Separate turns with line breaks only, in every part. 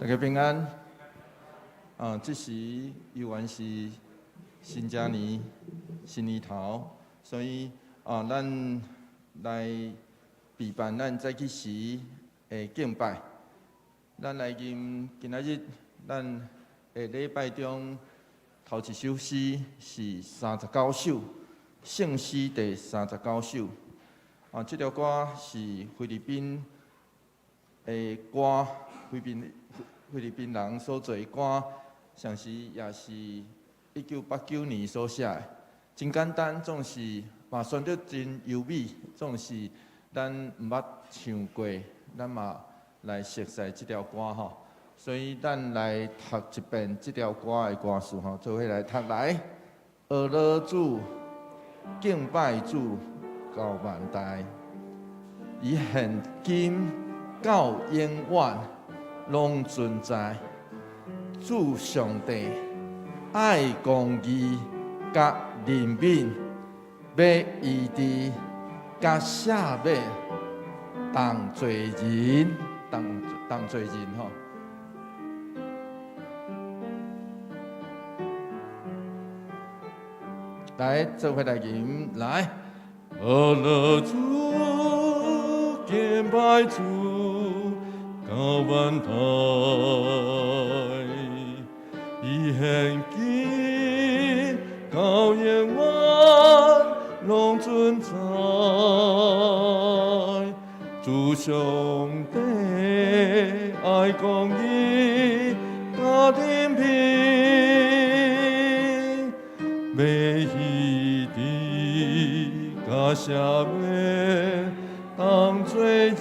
大家平安。啊，這時猶原是新正年、新年頭，所以啊，咱來備辦咱早起時的敬拜。咱來吟今仔日咱的禮拜中頭一首詩是三十九首，聖詩第三十九首。啊，這條歌是菲律賓的歌，菲律賓人所做的歌，上時也是1989年所寫的。真簡單，總是嘛旋律真優美，總是咱毋捌唱過，咱嘛來熟悉這條歌吼。所以咱來讀一遍這條歌的歌詞吼，做伙來讀來。呵咾主，敬拜主，到萬代，伊現今到永遠攏存在。主上帝愛公義佮憐憫，欲醫治佮赦免同罪人，同罪人吼。來，做伙來吟來。
呵咾主，敬拜主，到萬代，伊現今到永遠攏存在。主上帝愛公義佮憐憫，欲醫治佮赦免同罪人。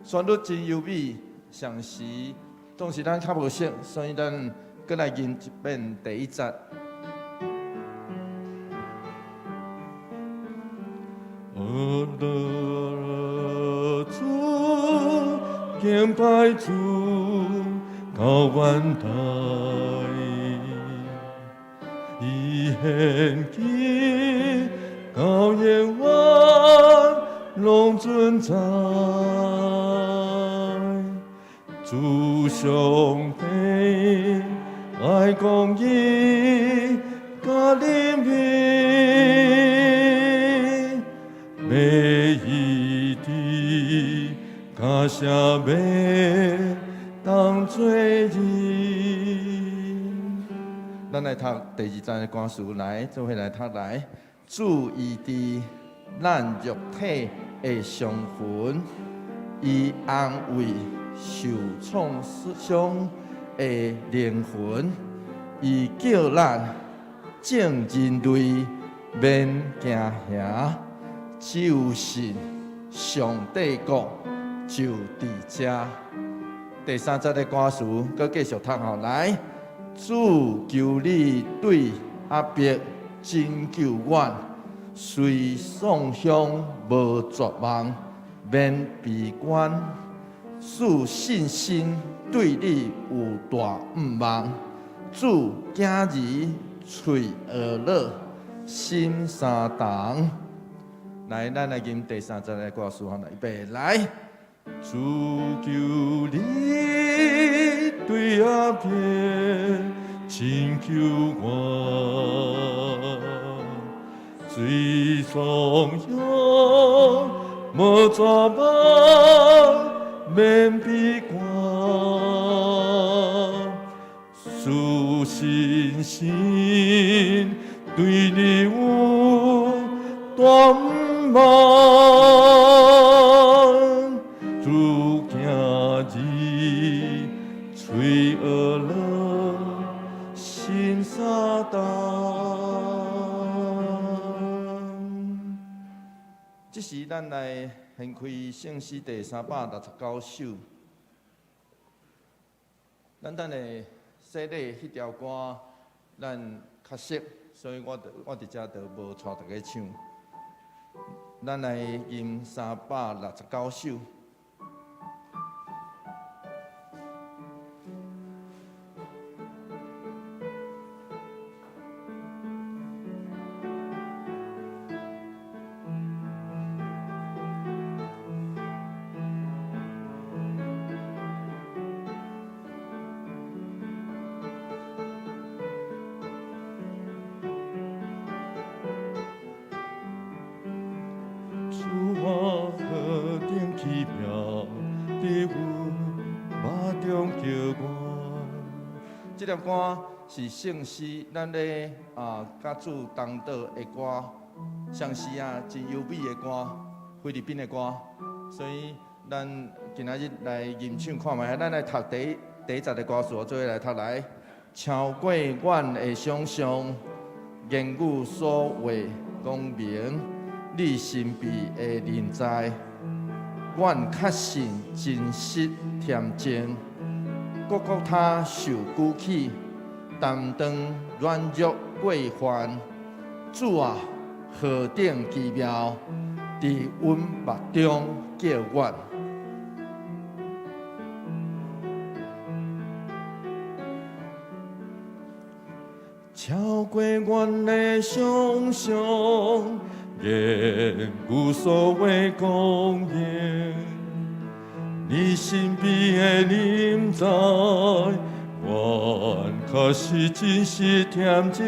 旋律真優美，上時總是咱較無熟，所以咱閣來吟一遍第一節。
呵咾主，敬拜主，到萬代，伊現今到永遠攏存在。主上帝愛公義佮憐憫，欲醫治佮赦免同罪人。
咱來讀第二節的歌詞，來，做伙來讀來。主醫治咱肉體的傷痕，伊安慰受創傷的靈魂，伊叫咱眾人類免驚嚇，只有信上帝國就佇遮。第三節的歌詞，閣繼續讀吼，來，主求你對壓迫拯救阮，雖喪鄉無絕望，免悲觀，賜信心對你有大向望。主囝兒喙呵咾，心相同。來，咱來吟第三節的歌詞，來，預備，來。
主求你對壓迫拯救我，雖喪鄉無絕望，免悲觀，賜信心對你有大向望。主囝兒喙呵咾，心相同。
這時，咱來掀開聖詩第369首。咱等下洗禮彼條歌，咱較熟，所以我佇遮就無帶大家唱。咱來吟369首。粒歌是聖詩，咱咧啊，佮主同禱的歌，相思啊，真優美的歌，菲律賓的歌，所以咱今仔日來吟唱看覓，咱來讀第一節的歌詞，做伙來讀來。超過阮的想像，言語所話講明，你神秘的臨在，阮確信真實恬靜，各各他受舉起，擔當軟弱過犯。主啊，何等奇妙，佇阮目中叫阮。超過阮的想像，言語所話講明，你神秘的臨在，阮確實真實恬靜，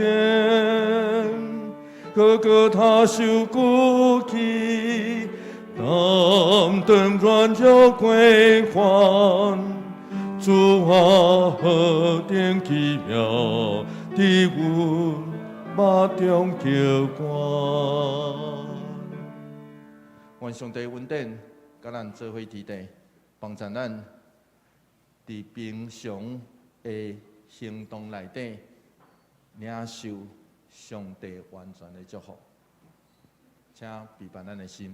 各各他受舉起，擔當軟弱過犯，主啊，何等奇妙，佇阮目中叫阮。願上帝恩典，佮咱做伙佇地，幫助咱佇平常的行動內底，領受上帝完全的祝福。請備辦咱的心。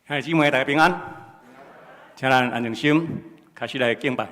兄弟姊妹，大家平安，請咱安靜心，開始來敬拜。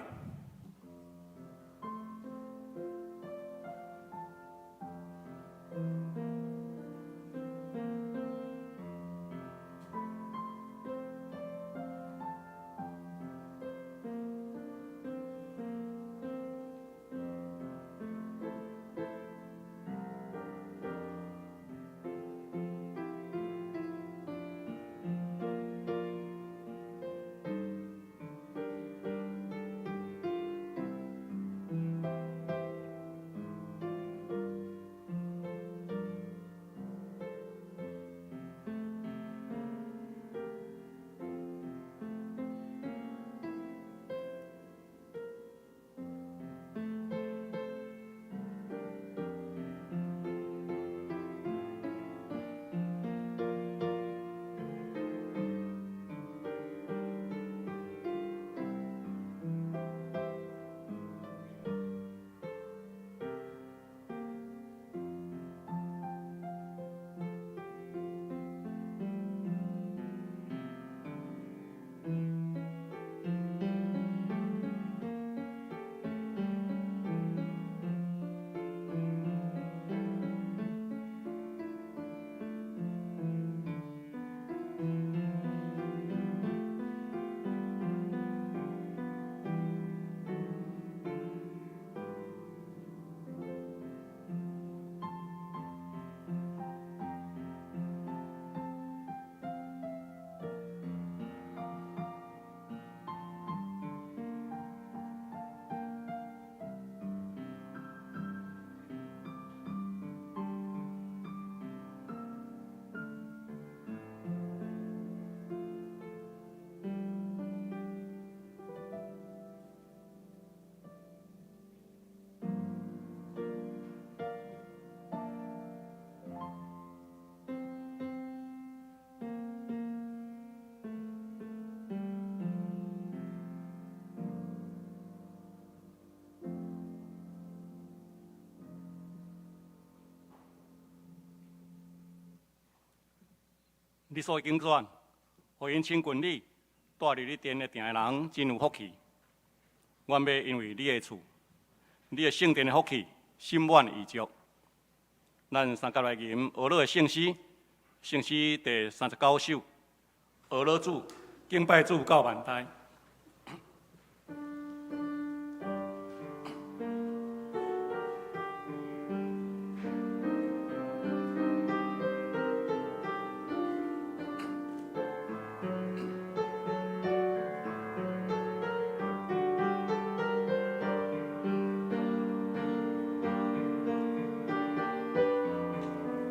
你所揀選，予𪜶親近你，帶入你殿的埕的人真有福氣。阮欲因為你的厝，你的聖殿的福氣，心滿意足。咱三甲來吟呵咾的聖詩，聖詩第39首，呵咾主，敬拜主到萬代。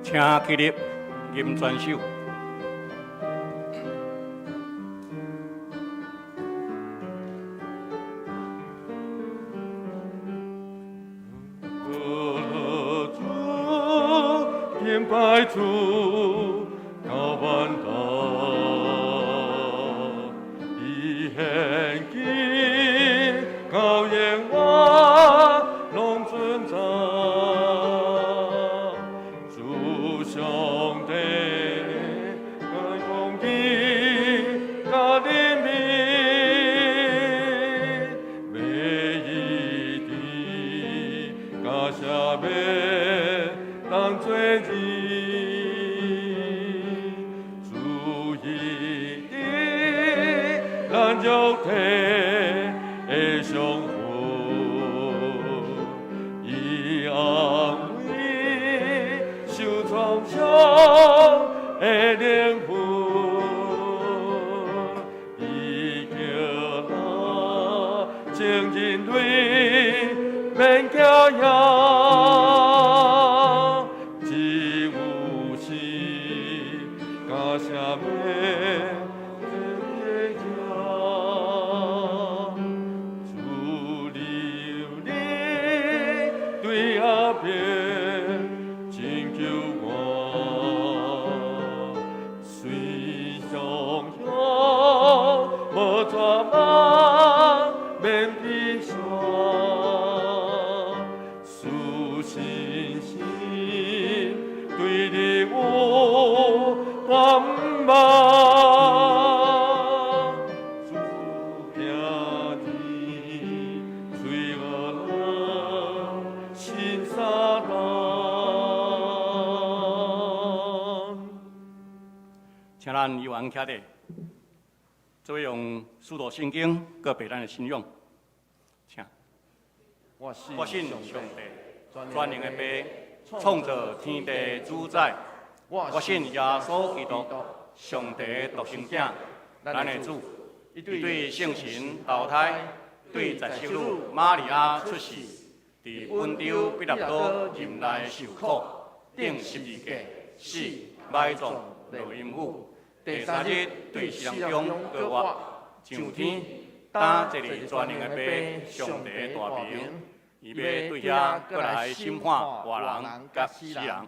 請起立，吟全首。
主，敬拜主，到萬代，伊獻祭到永遠攏存在。主上帝，愛公義，佮憐憫，欲醫治佮赦免當做日。主醫治咱肉體的傷痕，伊安慰受創傷的靈魂，伊叫咱全人類免驚惶，只有死佮赦免的主流你對阿伯拯救我，雖常向無絕望免悲傷，賜信心對你有盼望。主行日罪惡人心撒旦。
請咱有緣徛佇，做用使徒信經告白咱的信仰。請。
我信
我信上帝，全能的父，創造天地主宰。我信耶穌基督，上帝的獨生囝，咱的主。伊對聖神投胎，對十聖女瑪利亞出世，佇本丟彼拉多任內受苦，釘十字架，死，埋葬，落陰府。第三日對死人中復活，上天，擔坐佇全能的父上帝的大爿，伊欲對遐閣來審判活人佮死人。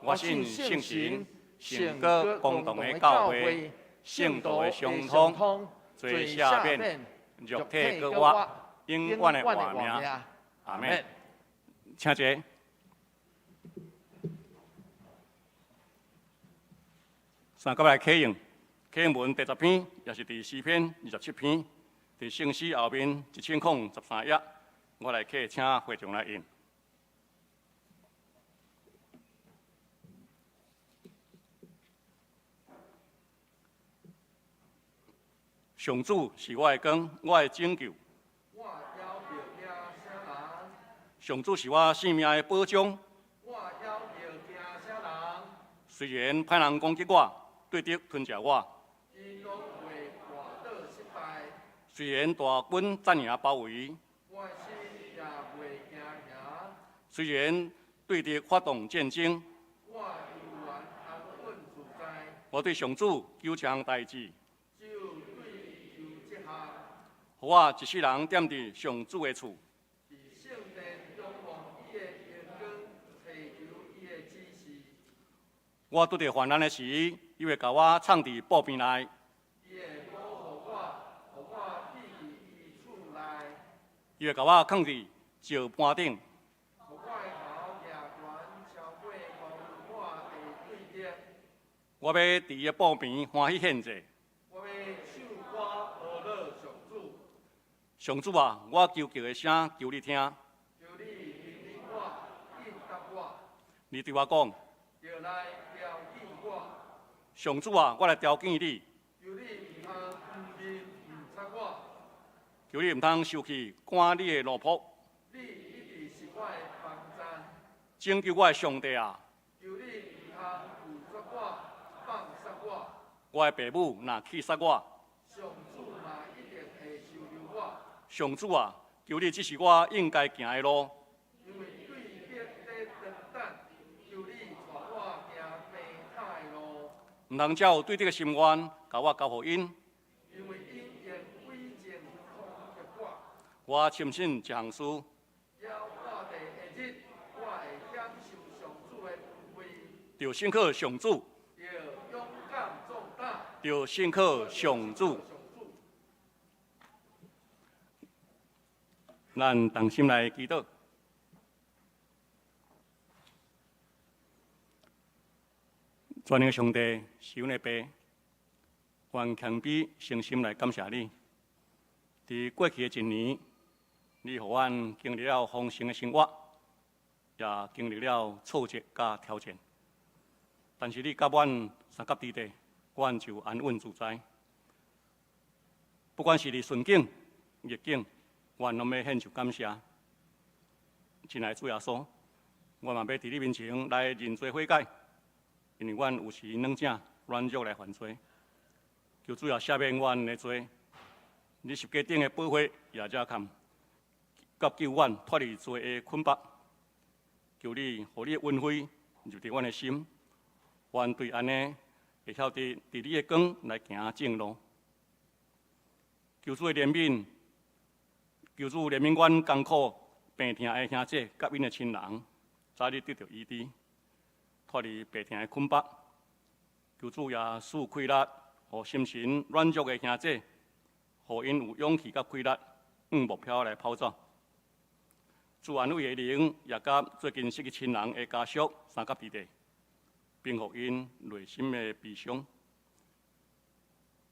我信聖神、聖歌公同的教會、聖徒的相通、罪赦免、肉體復活、永遠的活命。阿們。請坐。三甲來啟用，啟用文第十篇，也是佇詩篇27篇，佇聖詩後面1013頁，我來啟請會眾來印。上主是我的光，我的拯救。上主是我性命的保障。雖然歹人攻擊我，對敵吞食我。雖然大軍陣營包圍，雖然對敵發動戰爭，我對上主求這項代誌，予我一世人踮佇上主的厝。我拄著患難的時，伊會共我藏佇布棚內。伊會共我囥佇石盤頂。我欲佇伊的布棚歡喜獻祭。上主啊，我求告的聲，求你聽。你對我講。上主啊，我來調見你。求你毋通收去趕你的奴僕。拯救我的上帝啊！我的爸母若棄殺我，上主啊，求你指示我應該行的路。毋通照對敵的心願，共我交予𪜶。
因為𪜶用詭計攻擊我。
我深信一項事。
猶活著的日，我會享受上主的恩惠。
著信靠上主。
著勇敢壯膽。
著信靠上主。咱同心來祈禱。全能的上帝是阮的爸，願謙卑誠心來感謝你。佇過去的一年，你予阮經歷了豐盛的生活，也經歷了挫折佮挑戰。但是你佮阮相佮佇底，阮就安穩自在。不管是佇順境、逆境，阮攏欲獻上感謝。親愛的主耶穌，我嘛欲佇你面前來認罪悔改，因為阮有時軟正軟弱來犯罪。求主耶赦免阮的罪，你十架頂的寶血也遮坎，佮救阮脫離罪的捆綁。求你，予你的恩惠入佇阮的心，阮對按呢會曉得佇你的光來行正路。求主的憐憫，求主憐憫阮艱苦病疼的兄姐佮𪜶的親人，早日得著醫治，脫離病疼的捆綁。求主也賜氣力，予心神軟弱的兄姐，予𪜶有勇氣佮氣力，向目標來跑走。主安慰的靈，也佮最近失去親人的家屬相佮佇底，平復𪜶內心的悲傷。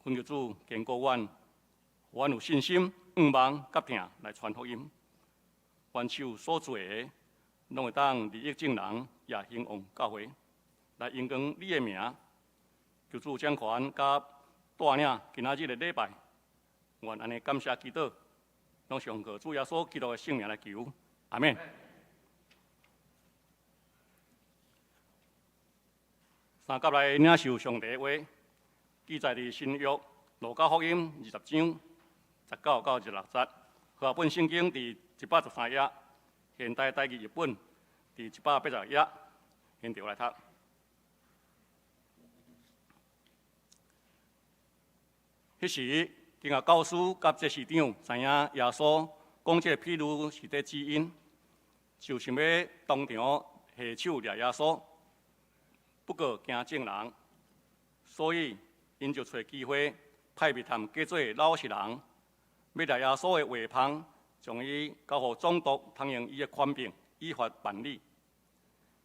懇求主堅固阮，予阮有信心、向望佮疼來傳福音。阮手所做的，攏會當利益眾人，也興旺教會，來榮光你的名。求主掌權佮帶領今仔日的禮拜，願按呢感謝祈禱，攏奉靠主耶穌基督的聖名來求，阿們。三佮來領受上帝的話，記載佇新約路加福音20章19到26節，和合本聖經佇113頁，現代台語譯本佇180頁，現場來讀。彼時，經學教師佮祭司長知影耶穌講這个譬喻是佇指𪜶，就想欲當場下手掠耶穌，不過驚眾人，所以𪜶就揣機會派密探假做老實人，欲掠耶穌的話芳，將伊交予總督，通用伊的權柄依法辦理。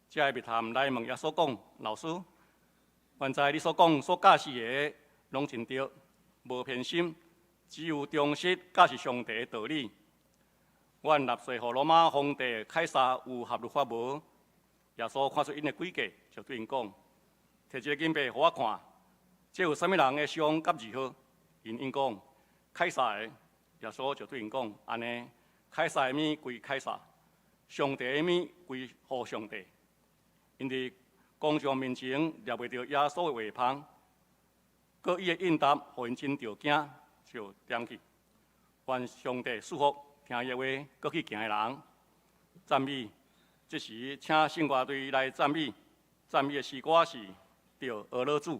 這个密探來問耶穌講：老師，原知你所講所教示的攏真對，無偏心，只有忠實教示上帝的道理。阮納稅予羅馬皇帝凱撒有合律法無？耶穌看出𪜶的詭計，就對𪜶講：提一个銀幣予我看，這有啥物人的像佮字號？𪜶應講：凱撒的。耶穌就對𪜶講：按呢，凱撒的物歸凱撒，上帝的物歸予上帝。𪜶佇公眾面前掠袂著耶穌的話芳，閣伊的應答，予𪜶真著驚，就踮去。願上帝賜福聽伊的話，閣去行的人。讚美，這時請聖樂隊來讚美，讚美的詩歌是《著哀樂主》。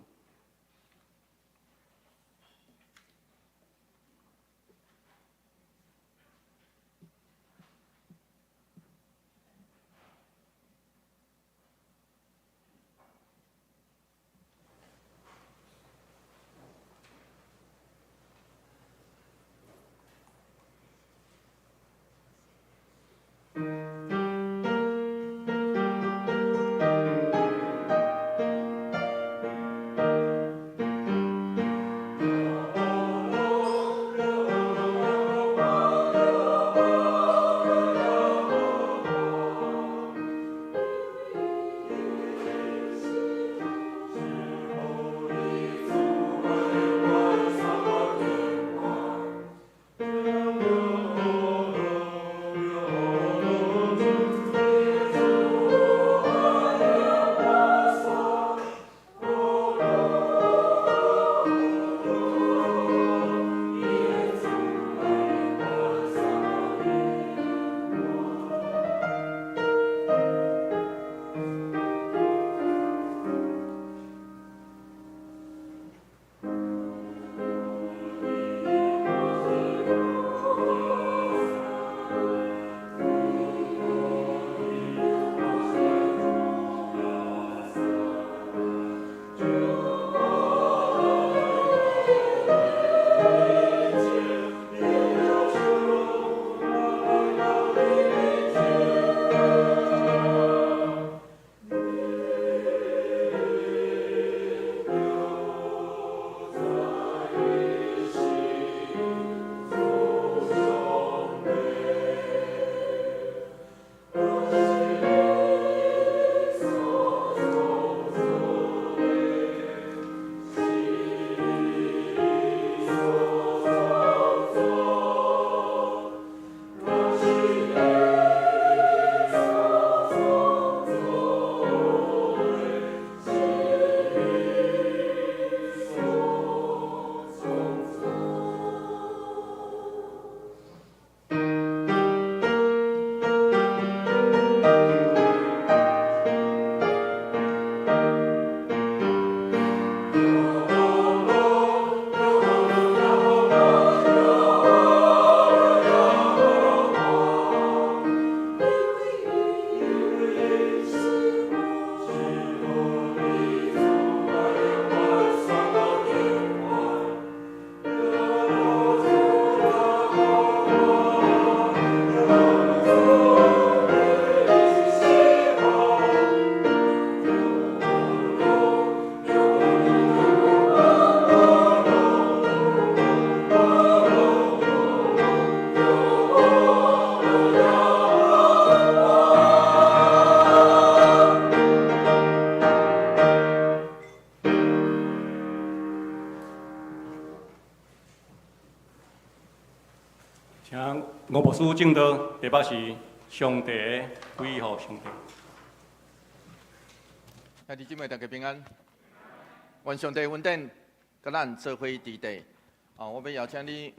師證道，題目是上帝的歸予上帝。
兄弟姊妹，大家平安。願上帝恩典，佮咱做伙佇地。啊，我欲邀請你，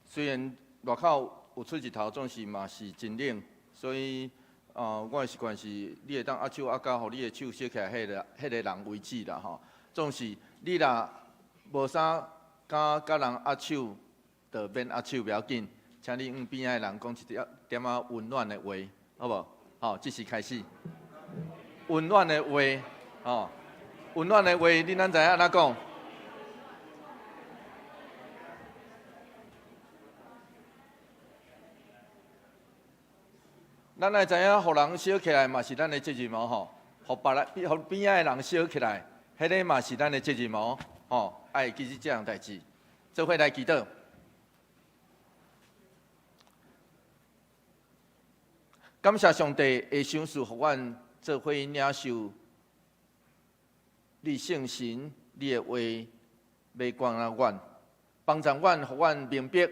雖然外口有出日頭，總是嘛是真冷，所以啊，我的習慣是，你會當握手握到，予你的手燒起來，彼個人為止啦吼。總是你若無啥敢佮人握手，就免握手，袂要緊。請你向邊仔的人講一點點仔溫暖的話，好無？好，這時開始。溫暖的話，吼，溫暖的話，你哪知影按怎講？咱愛知影，予人燒起來嘛是咱的責任哦，吼！予別人、予邊仔的人燒起來，彼个嘛是咱的責任哦，吼！愛記住這項代誌，做伙來祈禱。感謝上帝的賞賜，予阮做伙領受你聖神、你的話，欲關照阮，幫助阮，予阮明白，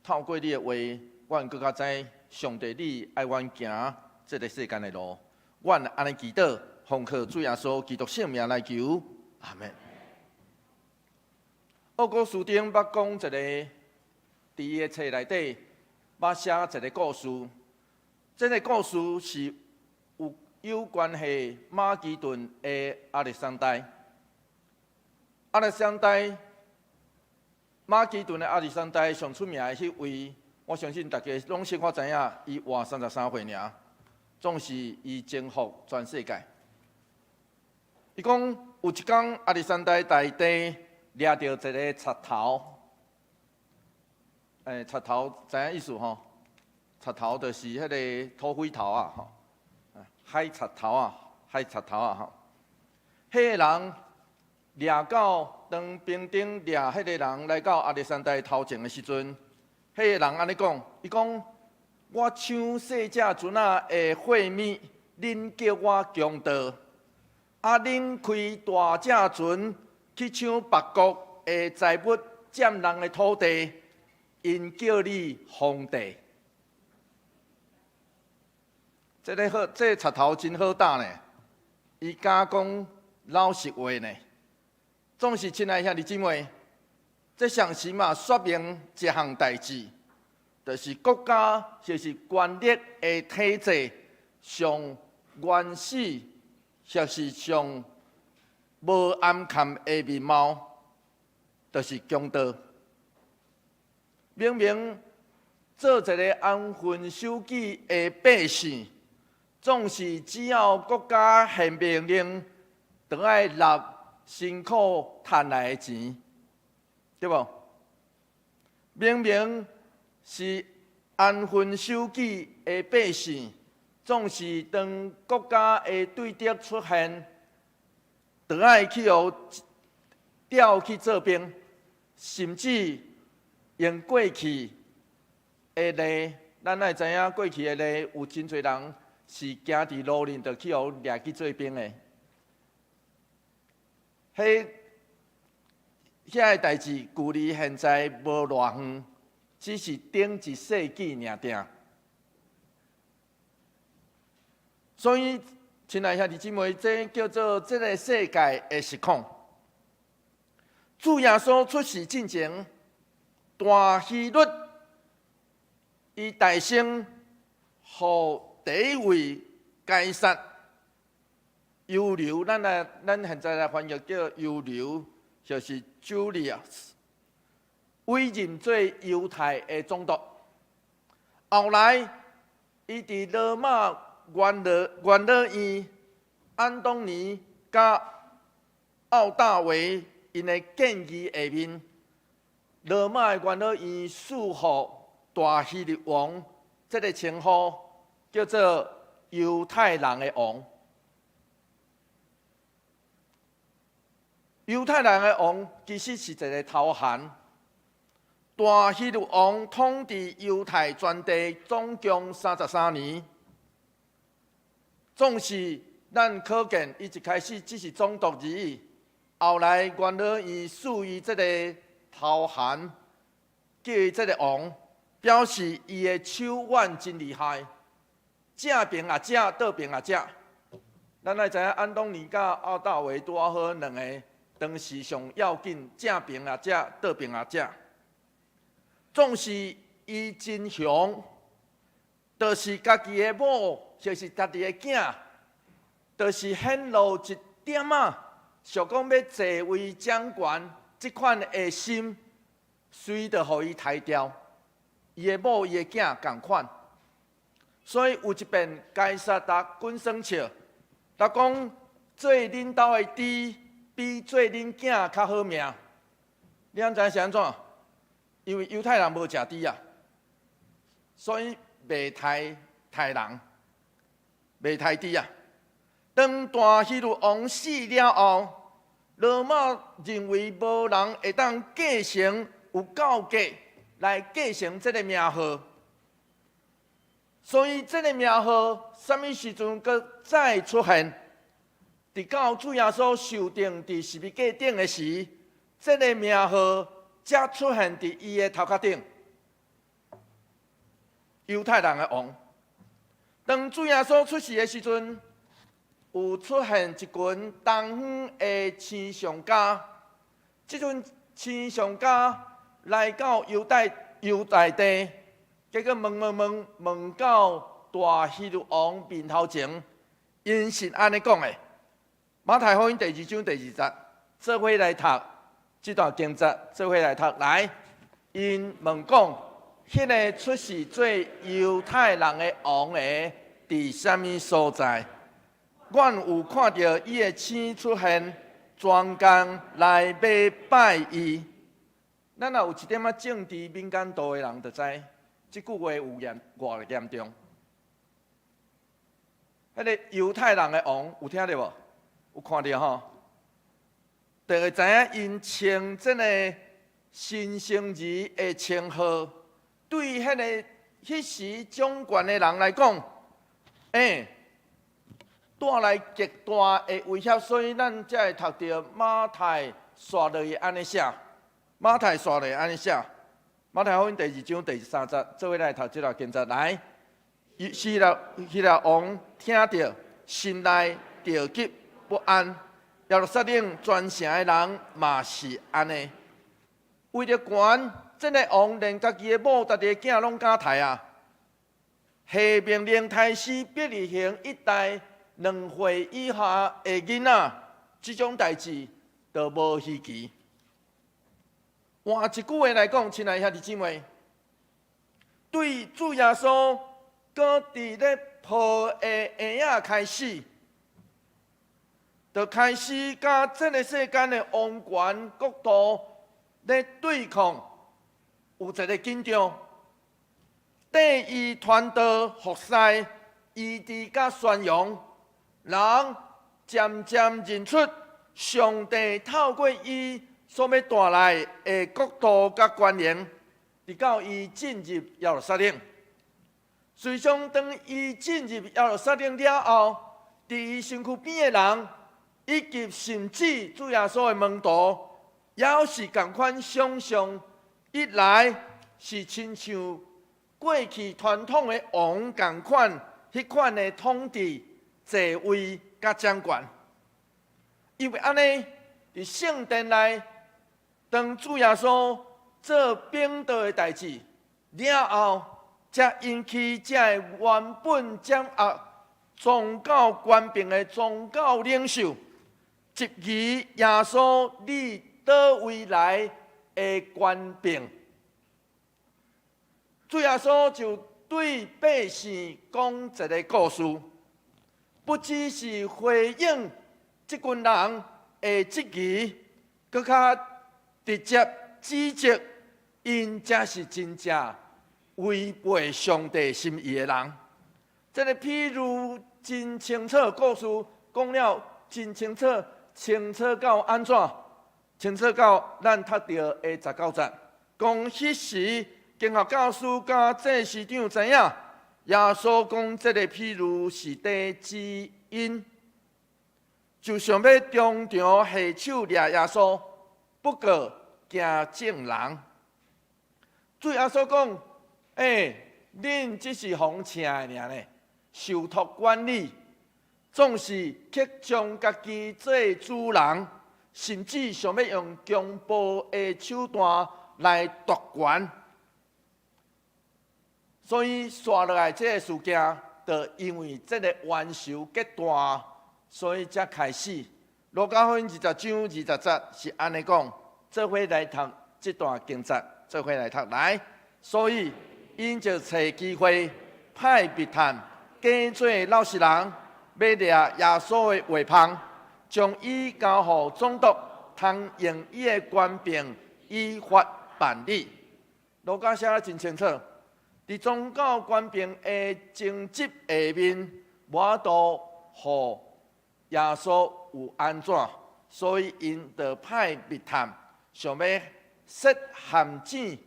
透過你的話，阮閣較知上帝你愛阮行這个世間的路。阮按呢祈禱，奉靠主耶穌基督聖名來求，阿們。奧古斯丁捌講一个，佇伊的冊內底捌寫一个故事。這个故事是有關係馬其頓的亞歷山大。亞歷山大，馬其頓的亞歷山大上出名的彼位，我相信大家攏小可知影，伊活33歲爾，總是伊征服全世界。伊講有一工亞歷山大大帝掠著一个賊頭，賊頭知影意思吼？賊頭就是彼个土匪頭啊，吼，海賊頭啊，海賊頭啊，吼。彼个人掠到當兵丁掠彼个人來到亞歷山大頭前的時陣，彼个人按呢講，伊講：我搶細隻船仔的貨物，恁叫我強盜；啊，恁開大隻船去搶別國的財物，佔人的土地，𪜶叫你皇帝。這个好，這個賊頭真好膽呢，伊敢講老實話呢。總是親愛兄弟姊妹，這同時嘛說明一項代誌，就是國家就是權力的體制上原始，或是上無暗崁的面貌，就是強盜。明明做一个安分守己的百姓，總是只要國家下命令，就愛納辛苦趁來的錢，對無？明明是安分守己的百姓，總是當國家的對敵出現，就愛去予調去做兵，甚至用過去的例，咱愛知影過去的例有真濟人是行佇路面就去予掠去做兵的。彼遐个代誌距離現在無偌遠，只是頂一世紀爾定。所以，親愛兄弟姊妹，這叫做這个世界的實況。主耶穌出世進前，大希律伊誕生，予第一位該撒猶流，咱現在來翻譯叫猶流，就是 Julius，委任做猶太的總督。後來，伊佇羅馬元老院安東尼佮奧大維𪜶的建議下面，羅馬的元老院賜予大希律王這个稱呼，叫做猶太人的王。猶太人的王其實是一个頭銜。大希律王統治猶太全地總共33年，總是咱可見，伊一開始只是總督而已。後來元老院賜予這个頭銜，叫伊這个王。表示伊的手腕真厲害，正爿也食，倒爿也食。咱愛知影安東尼佮奧大維拄仔好兩个當時上要緊，正爿也食，倒爿也食。縱使伊真雄，就是家己的某，就是家己的囝，就是顯露一點仔，想講欲坐位掌權這款的心，隨就予伊刣掉。伊的某、伊的囝仝款，所以有一遍該撒逐滾耍笑，逐講做恁兜的豬比做恁囝較好命。你敢知影是按怎？因為猶太人無食豬啊，所以袂刣刣人，袂刣豬啊。當大希律王死了後，羅馬認為無人會當繼承有夠格來繼承這个名號，所以這个名號啥物時陣閣再出現？直到主耶穌受釘佇十字架頂的時，這个名號才出現佇伊的頭殼頂。猶太人的王，當主耶穌出世的時陣，有出現一群東方的星象家，這陣星象家來到猶太地，結果問問問問到大希律王面頭前，𪜶是按呢講的。馬太福音第二章第二節，做伙來讀這段經節，做伙來讀來。𪜶問講，彼个出世做猶太人的王的，佇啥物所在？阮有看著伊的星出現，專工來欲拜伊。咱若有一點仔政治敏感度的人，就知這句話有嚴偌嚴重。彼个猶太人的王有聽著無？有看著吼？就會知影𪜶稱這个新生兒的稱號，對彼个彼時掌權的人來講，帶來極大的威脅，所以咱才會讀著馬太紲落去按呢寫，馬太紲落去按呢寫，馬太福音第二章第三節，做伙來讀這段經節來。希律王聽著，心內著急不安。耶路撒冷全城的人嘛是按呢。為著權，這个王連家己的某、家己的囝攏敢刣啊！下命令刣死伯利恆一帶2歲以下的囡仔，這種代誌都無稀奇。換一句話來講，親愛兄弟姊妹，對主耶穌閣佇咧抱的嬰仔開始，就開始佮這个世間的王權國度咧對抗，有一个緊張。綴伊傳道服侍、醫治佮宣揚，人漸漸認出上帝透過伊所欲帶來的國度佮權能，直到伊進入耶路撒冷。隨想當伊進入耶路撒冷了後，佇伊身軀邊的人，以及甚至主耶穌的門徒，猶是仝款想像，一來是親像過去傳統的王仝款，彼款的統治、坐位佮掌權。因為按呢，佇聖殿內，當主耶穌做爿道的代誌了後，才引起這个原本掌握宗教權柄的宗教領袖，質疑耶穌你佗位來的權柄。主耶穌就對百姓講一个故事，不只是回應這群人的質疑，閣較直接指責𪜶才是真正違背上帝心意的人。這个譬喻真清楚，故事講了真清楚，清楚到按怎？清楚到咱讀著的19節，講彼時經學教師佮祭司長知影，耶穌講這个譬喻是佇指𪜶，就想欲當場下手掠耶穌，不過驚眾人。主耶穌講，欸，恁只是予人請的爾呢，受託管理，總是卻將家己做主人，甚至想欲用強暴的手段來奪權。所以，紲落來這个事件，就因為這个冤仇結大，所以才開始。路加福音20章20節是按呢講，做伙來讀這段經節，做伙來讀來。所以，𪜶就揣機會派密探假做老實人，欲掠耶穌的話芳，將伊交予總督，通用伊的權柄依法辦理。路加寫得真清楚，佇宗教權柄的爭執下面，無法度予耶穌有按怎，所以𪜶就派密探，想欲設陷阱，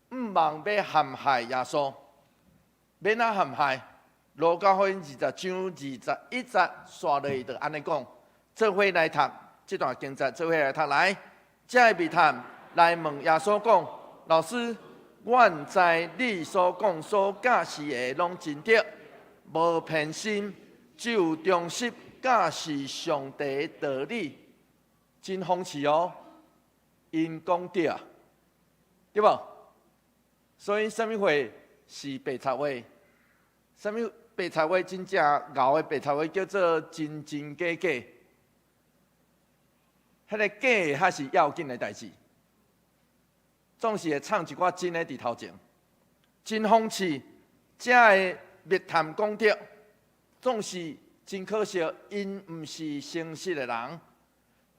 向望欲陷害耶穌。欲按怎陷害？路加福音20章21節，紲落去就按呢講，做伙來讀這段經節，做伙來讀來。這个密探來問耶穌講：老師，阮知你所講所教示的攏真對，無偏心，只有忠實教示上帝的道理，真諷刺哦。𪜶講對啊，對無？所以啥物貨是白賊話？啥物白賊話真正𠢕的白賊話叫做真真假假。彼个假的才是要緊的代誌，總是會藏一寡真的佇頭前。真諷刺，這个密探講對，總是真可惜，𪜶毋是誠實的人。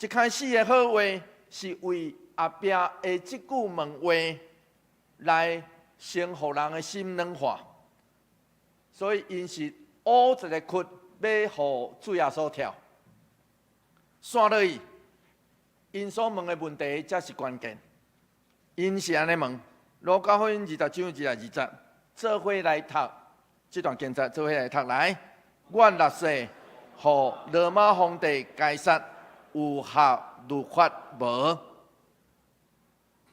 一開始的好話是為後壁的這句問話來先予人的心軟化，所以𪜶是挖一個窟欲予主耶穌跳，紲落去。𪜶所問的問題才是關鍵。𪜶是按呢問：路加福音20章22節，做伙來讀這段經節，做伙來讀來。阮納稅予羅馬皇帝該撒有合律法無？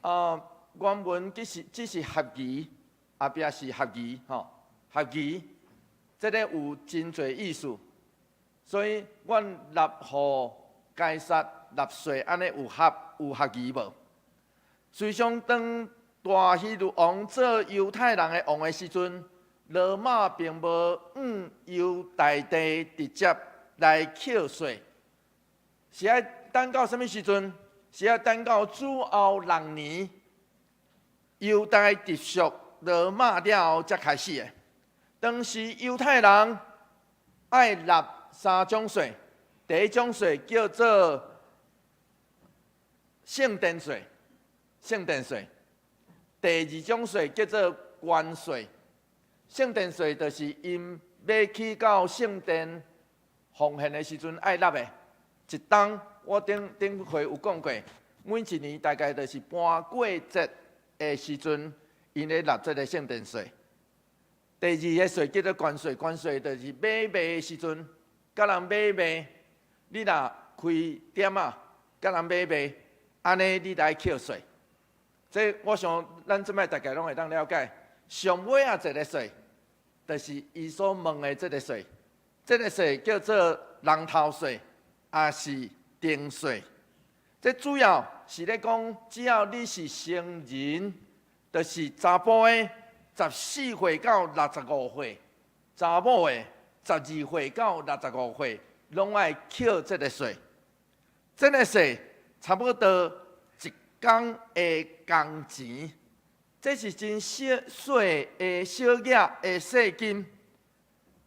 啊，原文其實只是合宜，後壁是合宜吼，合宜，這個有真濟意思，所以阮納予該撒納稅按呢有合宜無？隨想當大希律王做猶太人的王的時陣，羅馬並無向猶大地直接來課稅，是愛等到啥物時陣？是愛等到主後6年，猶大直屬羅馬了後才開始的。當時猶太人愛納三種稅，第一種稅叫做聖殿稅，聖殿稅；第二種稅叫做關稅。聖殿稅就是𪜶欲去到聖殿奉獻的時陣愛納的。一冬我頂頂回有講過，每一年大概就是搬過節的時陣，𪜶咧納這个聖殿稅。第二个稅叫做關稅，關稅就是買賣的時陣，共人買賣，你若開店仔，共人買賣，按呢你來扣稅。這我想咱這擺大概攏會當了解。上尾仔一个稅，就是伊所問的這个稅，這个稅叫做人頭稅，抑是丁稅。這主要是咧講，只要你是成人，就是查埔的14歲到65歲，查某的12歲到65歲，攏愛扣這个稅。這个稅差不多一工的工錢，這是真小細的小額的稅金，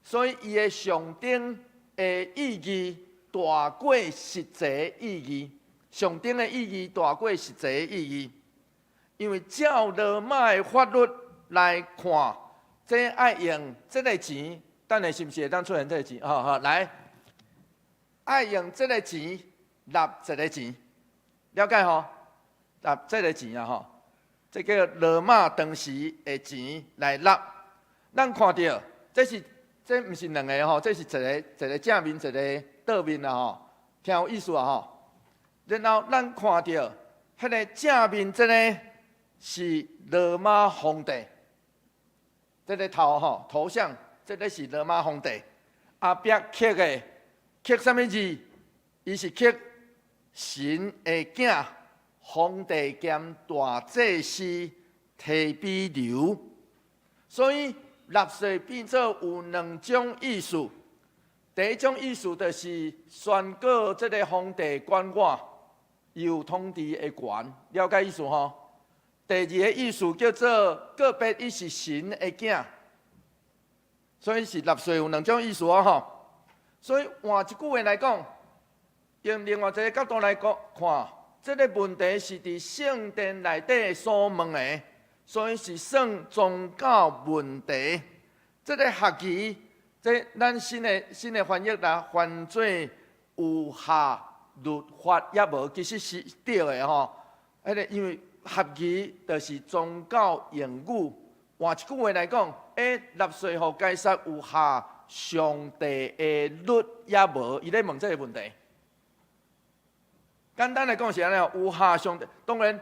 所以伊的象徵的意義大過實際意義。象徵的意義大過實際意義，因為照羅馬的法律來看，這愛用這个錢，等下是毋是會當出現這个錢？好好來，愛用這个錢納這个錢，了解吼？納這个錢啊吼，這叫羅馬當時的錢來納。咱看著，這是這毋是兩个吼，這是一个一个正面，一个倒面啊吼，聽有意思啊吼。然後咱看著，彼个正面這个是羅馬皇帝，這个頭吼頭像，這个是羅馬皇帝。後壁刻的刻啥物字？伊是刻神的囝，皇帝兼大祭司提比留。所以納稅變做有兩種意思。第一種意思就是宣告這个皇帝管我，有統治的權，了解意思吼？第二个意思叫做個別，伊是神的囝，所以是納稅有兩種意思哦吼。所以換一句話來講，用另外一个角度來講看，這个問題是佇聖殿內底所問的，所以是算宗教問題。這个合宜，這咱新的翻譯來翻做有合律法抑無，其實是對的吼。彼个因為合宜就是宗教用語，換一句話來講，納稅予該撒有合上帝的律抑無？伊咧問這个問題。簡單來講是按呢，有合上帝，當然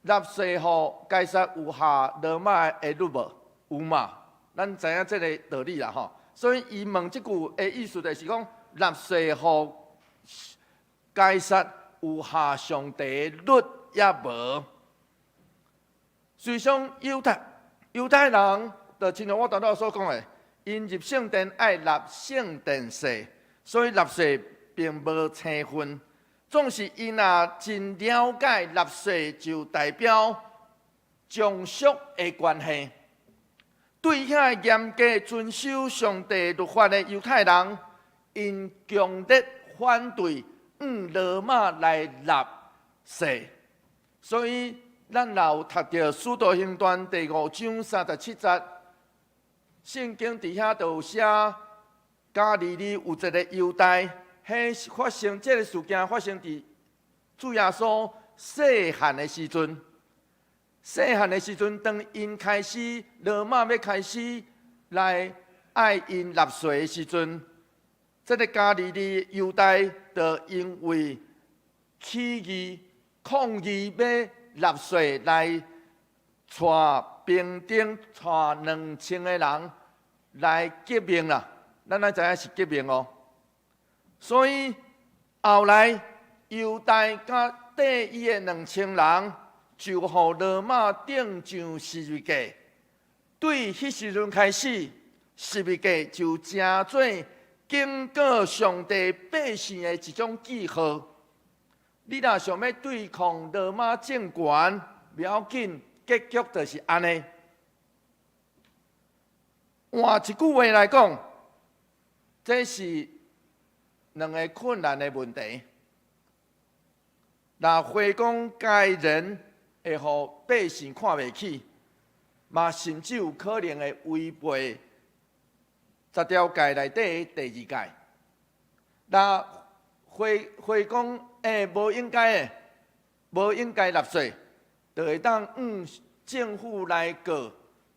納稅予該撒有合羅馬的律無？有嘛？咱知影這个道理啦吼。所以伊問這句的意思就是講，納稅予該撒有合上帝的律抑無？隨想猶太人，就親像我頭拄所講的，𪜶入聖殿愛納聖殿稅，所以納稅並無青分。總是𪜶若真了解納稅，就代表從屬的關係。對遐嚴格遵守上帝律法的猶太人，𪜶強烈反對向羅馬來納稅。所以，咱若有讀著《使徒行傳》第5章37節，聖經佇遐就有寫，加利利有一个猶大，彼發生這个事件發生佇主耶穌細漢的時陣。細漢的時陣，當𪜶開始羅馬欲開始來愛𪜶納稅的時陣，這个加利利猶大就因為起義抗議欲納稅，來帶兵丁帶2000个人來革命啦。咱愛知影是革命哦。所以後來猶大佮綴伊的兩千人，就予羅馬釘上十字架。對彼時陣開始，十字架就成做警告上帝百姓的一種記號。你若想欲對抗羅馬政權，袂要緊，結局就是按呢。換一句話來講，這是兩个困難的問題。若回講該人會予百姓看袂起，嘛甚至有可能會違背十條誡內底的第二誡。若回講，無應該的，無應該納稅，就會當向政府來告，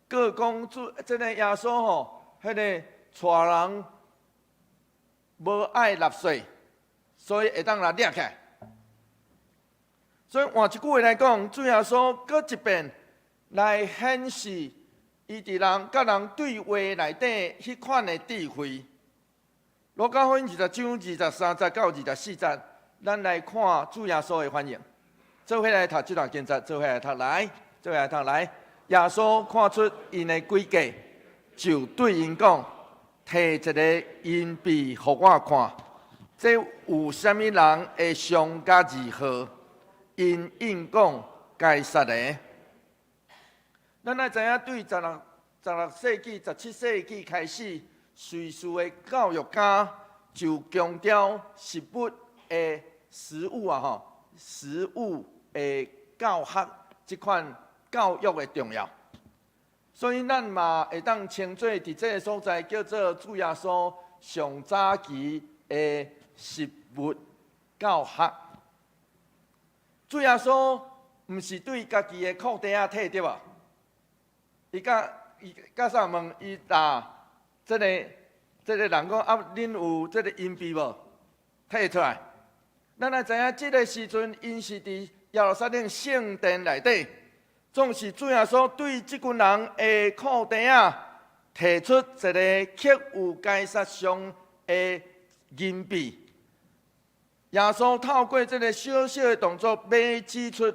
告講主這个耶穌吼，彼个帶人無愛納稅，所以會當來掠起來。所以換一句話來講，主耶穌閣一遍來顯示伊佇人佮人對話內底彼款的智慧。路加福音20章23節到24節，咱來看主耶穌的反應。做伙來讀這段經節，做伙來讀來，做伙來讀來。耶穌看出𪜶的詭計，就對𪜶講：提一个銀幣予我看，這有啥物人的像佮字號？𪜶應講該撒的。咱愛知影，對16世紀、17世紀開始，瑞士的教育家就強調實物的實物啊，吼，實物的教學這款教育的重要。所以咱嘛會當稱做佇這个所在叫做主耶穌上早期的實物教學。主耶穌毋是對家己的褲帶仔提對無？伊佮啥問伊答這个人講啊，恁有這个銀幣無？提出來。咱來知影，這个時陣𪜶是佇耶路撒冷聖殿內底，總是主耶穌對這群人的褲袋仔提出一个刻有該撒像的銀幣。耶穌透過這个小小的動作，欲指出：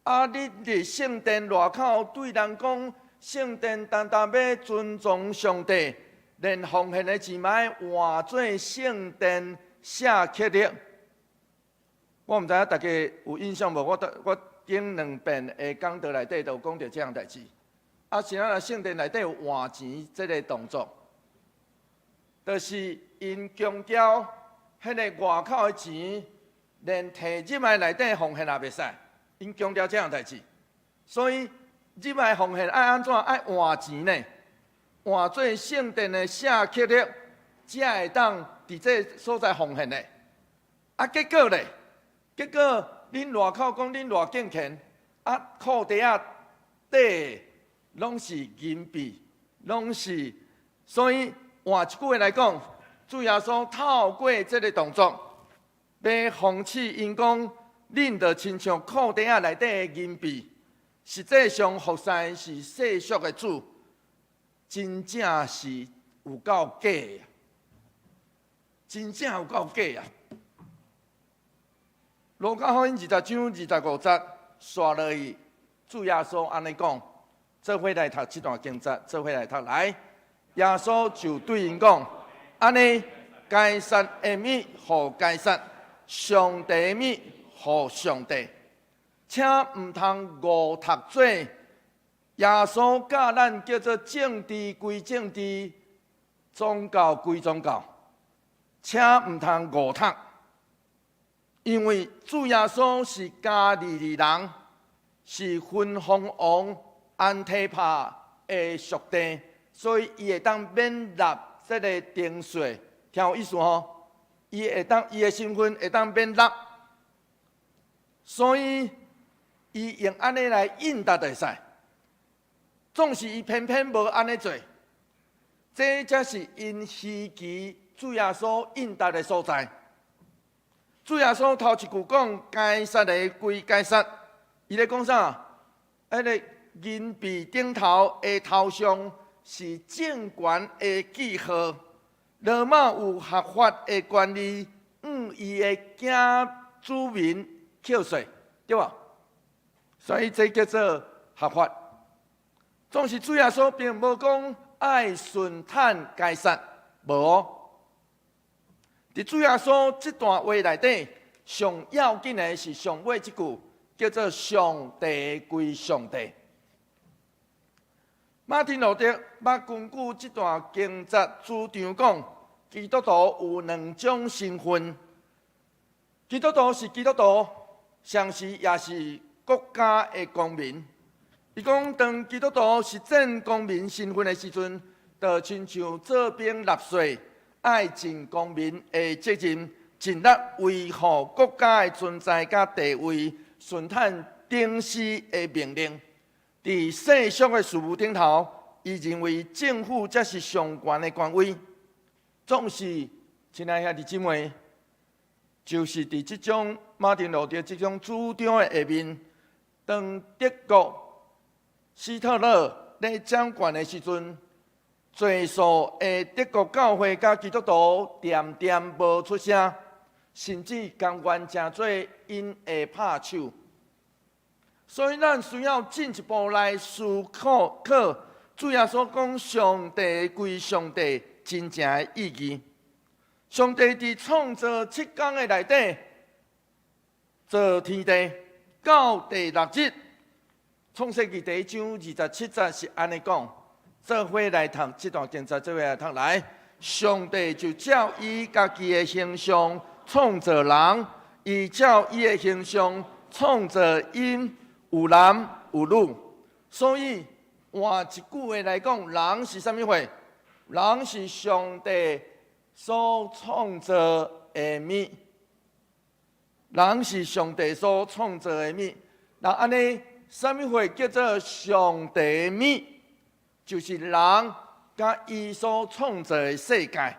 啊，恁佇聖殿外口對人講，聖殿單單欲尊崇上帝，連奉獻的錢嘛愛換做聖殿舍客勒。我毋知影大家有印象無？我頂兩遍的講道內底都有講著這項代誌。啊，是按怎聖殿內底有換錢這个動作，就是𪜶強調彼个外口的錢，連提入來內底奉獻也袂使。𪜶強調這項代誌，所以入來奉獻愛按怎？愛換錢呢？換做聖殿的舍客勒，才會當佇這所在奉獻的。啊，結果咧？結果恁外口講恁偌敬虔，啊，褲袋仔底攏是銀幣，攏是，所以換一句話來講，主耶穌透過這个動作，欲諷刺𪜶講，恁就親像褲袋仔內底的銀幣，實際上服侍是世俗的主，真正是有夠假的，真正有夠假啊！路加福音二十章二十五節，紲落去，主耶穌按呢講，做伙來讀這段經節，做伙來讀來。耶穌就對𪜶講：按呢，該撒的物予該撒，上帝的物予上帝，請毋通誤讀做耶穌教咱叫做政治歸政治，宗教歸宗教，請毋通誤讀。因為主耶穌是加利利人，是分封王安提帕的屬地，所以伊會當免納這个丁稅，聽有意思吼？伊會當伊的身份會當免納，所以伊用按呢來應答就會使。總是伊偏偏無按呢做，這才是𪜶希冀主耶穌應答的所在。主耶穌頭一句講該撒的歸該撒，伊咧講啥？彼个銀幣頂頭的頭像是政權的記號。羅馬有合法的權利，向伊的囝子民扣稅，對無？所以這叫做合法。總是主耶穌並無講愛順趁該撒，無。佇主耶穌這段話內底，上要緊的是上尾這句，叫做“上帝歸上帝”。馬丁路德捌根據這段經節主張講，基督徒有兩種身份。基督徒是基督徒，同時也是國家的公民。伊講，當基督徒實踐公民身份的時陣，就親像做兵納稅，愛盡公民的責任，盡力維護國家的存在佮地位，順趁頂司的命令。佇世俗的事務頂頭，伊認為政府才是上懸的權威。總是，親愛兄弟姊妹，就是佇這種馬丁路德這種主張的下面，當德國希特勒咧掌權的時陣，濟數的德國教會佮基督徒恬恬無出聲，甚至甘願成做𪜶的拍手。所以，咱需要進一步來思考，主耶穌講上帝歸上帝真正的意義。上帝佇創造七工的內底，造天地到第六日，創世記第一章二十七節是按呢講。做伙來讀這段經節，做伙來讀來。上帝就照伊家己的形象創造人，伊照伊的形象創造𪜶，有男有女。所以換一句話來講，人是啥物貨？人是上帝所創造的物。人是上帝所創造的物。那按呢，啥物貨叫做上帝的物？就是人佮伊所創造的世界，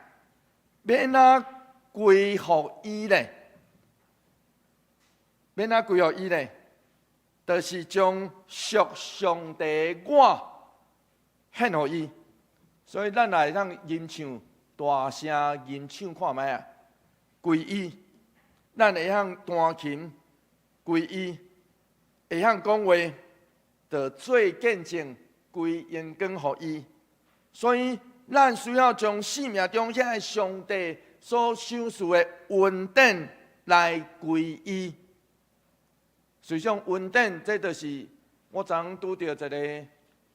欲按怎歸予伊咧？欲按怎歸予伊咧？就是將屬上帝的我獻予伊。所以咱來當吟唱，大聲吟唱看覓啊，歸伊。咱會曉彈琴，歸伊；會曉講話，就做見證，歸榮光予伊。所以，咱需要將生命中遐个上帝所賞賜的恩典來歸伊。實際上，恩典這就是我昨昏拄著一個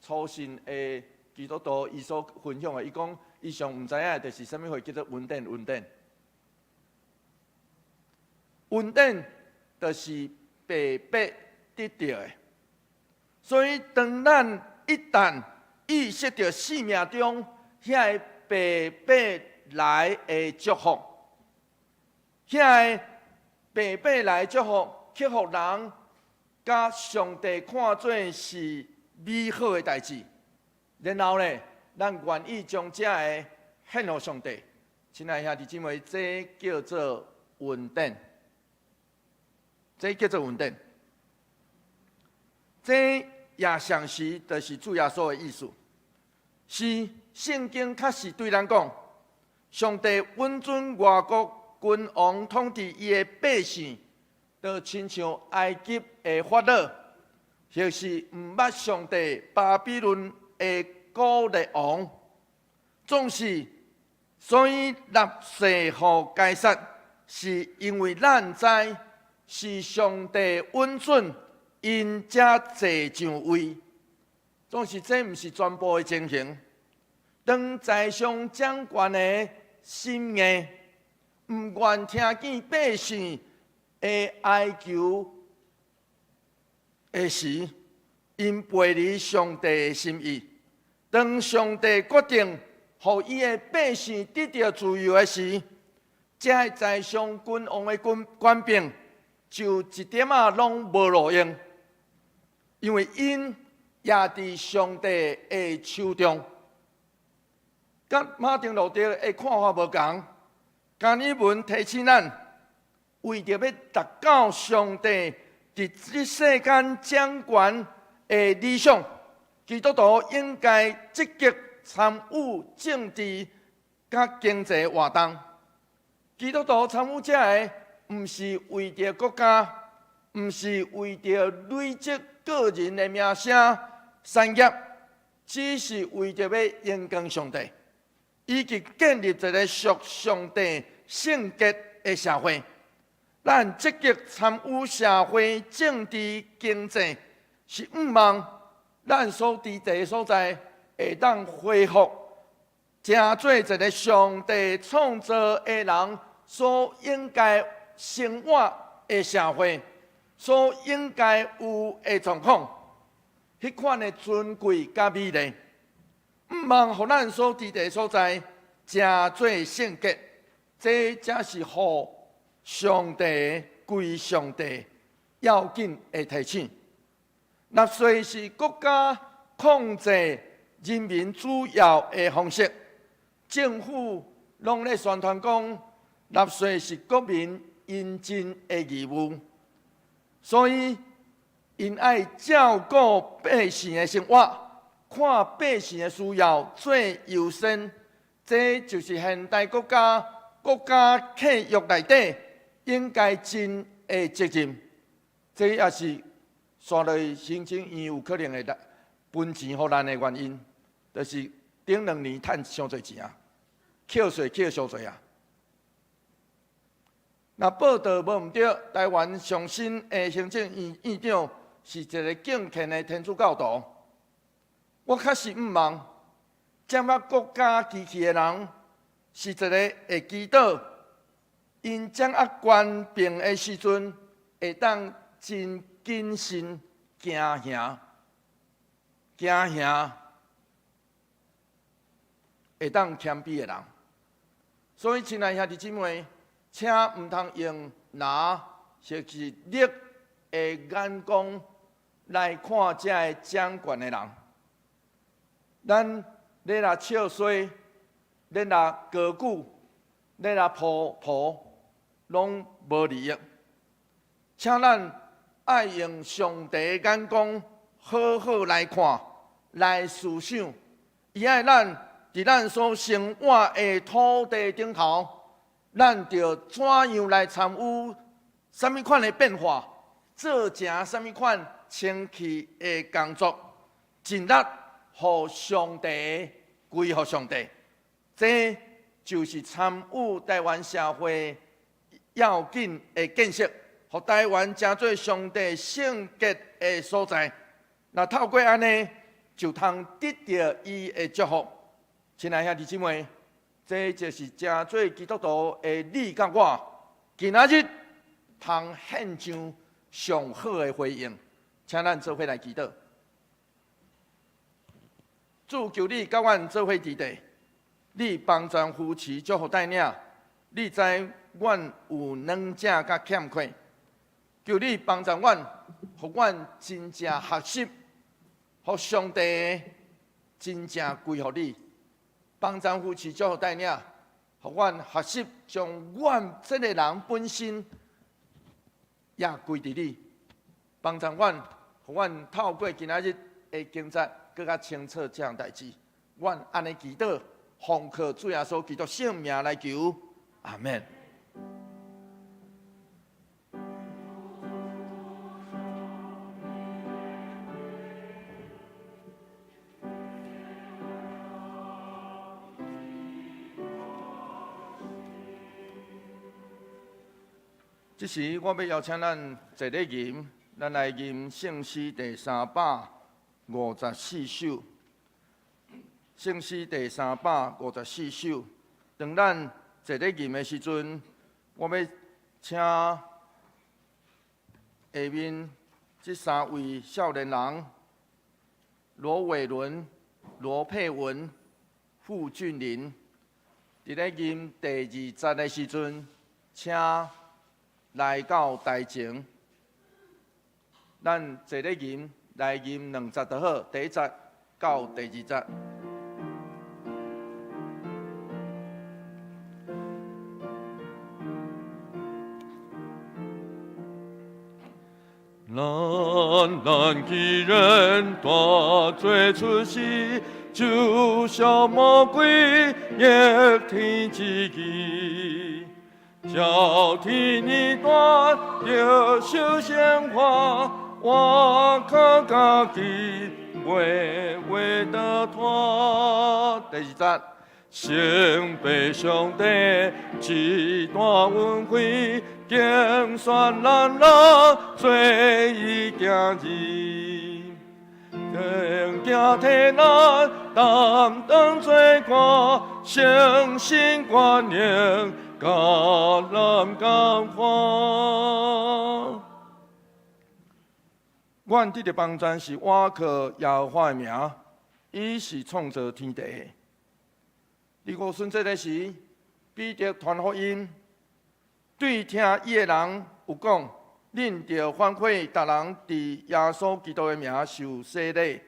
初信的基督徒，伊所分享的。伊講，伊上毋知影的就是啥物貨叫做恩典，恩典。恩典就是白白得著的。所以，當咱一旦意識著生命中遐个白白來的祝福，遐个白白來的祝福，去予人共上帝看做是美好的代誌，然後呢，咱願意將這个獻予上帝。親愛兄弟姊妹，這叫做恩典，這叫做恩典，這也相時就是主耶穌的意思。是聖經確實對咱講，上帝允准外國君王統治伊的百姓，就親像埃及的法老，或是毋捌上帝巴比倫的古列王，總是所以納稅予該撒，是因為咱知是上帝允准𪜶才坐上位。總是這毋是全部的情形。當在上掌權的心硬，毋願聽見百姓的哀求的時，𪜶背離上帝的心意。當上帝決定予伊的百姓得著自由的時，這个在上君王的權權柄就一點仔攏無路用，因為𪜶也佇上帝的手中。佮馬丁路德的看法無仝，加爾文提醒咱，為著欲達到上帝佇這世間掌權的理想，基督徒應該積極參與政治佮經濟活動。基督徒參與這个，毋是為著國家，毋是為著累積個人的名聲產業，只是為著欲榮光上帝，以及建立一個屬上帝聖潔的社會。咱積極參與社會、政治、經濟，是向望咱所佇的所在會當恢復，成做一個上帝創造的人所應該生活的社會，所應該有的狀況，彼款的尊貴佮美麗，向望予咱所佇的所在成做聖潔，這才是予上帝歸上帝要緊的提醒。納稅是國家控制人民主要的方式，政府攏咧宣傳講納稅是國民應盡的義務，所以𪜶愛照顧百姓的生活，看百姓的需要做優先，這就是現代國家國家契約內底應該盡的責任。這也是紲落去行政院有可能會來分錢予咱的原因，就是頂兩年趁傷濟錢啊，扣稅扣傷濟啊。若報道無毋對，台灣上新的行政院院長是一個敬虔的天主教徒。我確實向望，掌握國家機器的人是一個會祈禱，𪜶掌握權柄的時陣，會當真謹慎行行行行，會當謙卑的人。所以，親愛兄弟姊妹，請毋通用拿或是力的眼光來看這个掌權的人。咱咧若笑衰，咧若高舉，咧若抱抱，攏無利益。請咱愛用上帝的眼光好好來看，來思想。伊愛咱佇咱所生活的土地頂頭，咱著怎樣來參與啥物款的變化，做成啥物款清氣的工作，盡力予上帝歸予上帝。這就是參與台灣社會要緊的建設，予台灣成做上帝聖潔的所在。若透過按呢，就通得著伊的祝福。親愛兄弟姊妹，這就是成做基督徒的你佮我，今仔日通獻上上好的回應。請咱做伙來祈禱。主求你佮阮做伙佇地，你幫贊扶持祝福帶領。你知阮有軟正佮欠缺，求你幫助阮，予阮真正學習，予上帝真正歸予你。幫贊扶持祝福帶領，予阮學習將阮這个人本身也歸佇你。幫助阮，予阮透過今仔日的工作，閣較清楚這項代誌。阮按呢祈禱，奉靠主耶穌基督聖名來求，阿們。這時，我欲邀請咱坐咧吟，咱來吟聖詩第354首。聖詩第354首。當咱坐咧吟的時陣，我欲請下面這三位少年人：羅偉倫、羅佩文、傅俊麟，佇咧吟第二節的時陣，請來到台前。咱坐咧吟，來吟兩節就好，第一節到第二節。
咱咱既然大罪出世，就像魔鬼逆天之機。叫天呢大著受生活，我靠家己袂袂得脫。
第二節，
聖父上帝至大恩惠，揀選咱人做伊囝兒，天行體難擔當罪過，相信觀念。佮咱仝款。
阮得著幫贊是倚靠耶和華的名，伊是創造天地的。佇五旬節的時，彼得傳福音，對聽伊的人有講：恁著反悔，逐人佇耶穌基督的名受洗禮，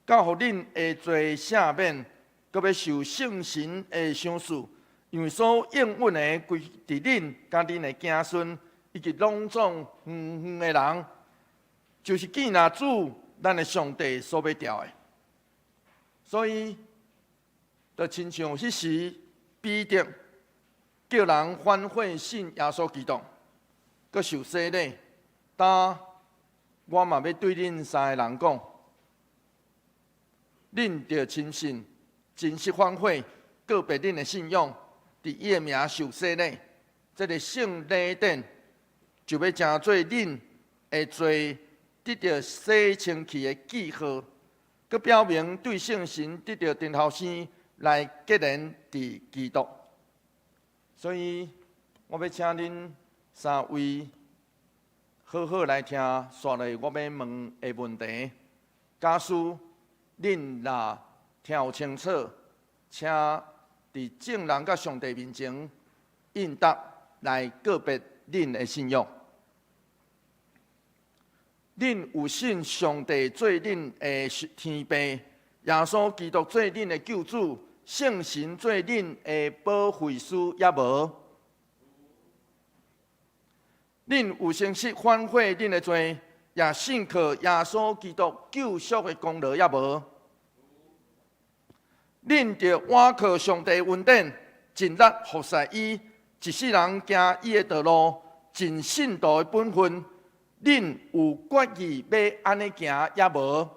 到予恁的罪赦免，閣欲受聖神的賞賜。因為所應允的歸佇恁佮恁的子孫，以及攏總遠遠的人，就是見若主咱的上帝所欲召的。所以，就親像彼時彼得叫人反悔信耶穌基督，閣受洗禮。今我嘛欲對恁三个人講，恁著深信，真實反悔，告別恁的信仰。佇伊的名受洗禮，這个聖禮典就欲成做恁的罪得著洗清氣的記號，閣表明對聖神得著重頭生來結連佇基督。所以，我欲請恁三位好好來聽，紲落我欲問的問題。假使恁若聽有清楚，請佇眾人佮上帝面前應答來告別恁的信仰。恁有信上帝做恁的天父，耶穌基督做恁的救主，聖神做恁的保惠師，抑無？恁有誠實反悔恁的罪，也信靠耶穌基督救贖的功勞猶無？恁著倚靠上帝恩典，盡力服侍伊，一世人行伊的道路，盡信徒的本分。恁有決意欲按呢行猶無？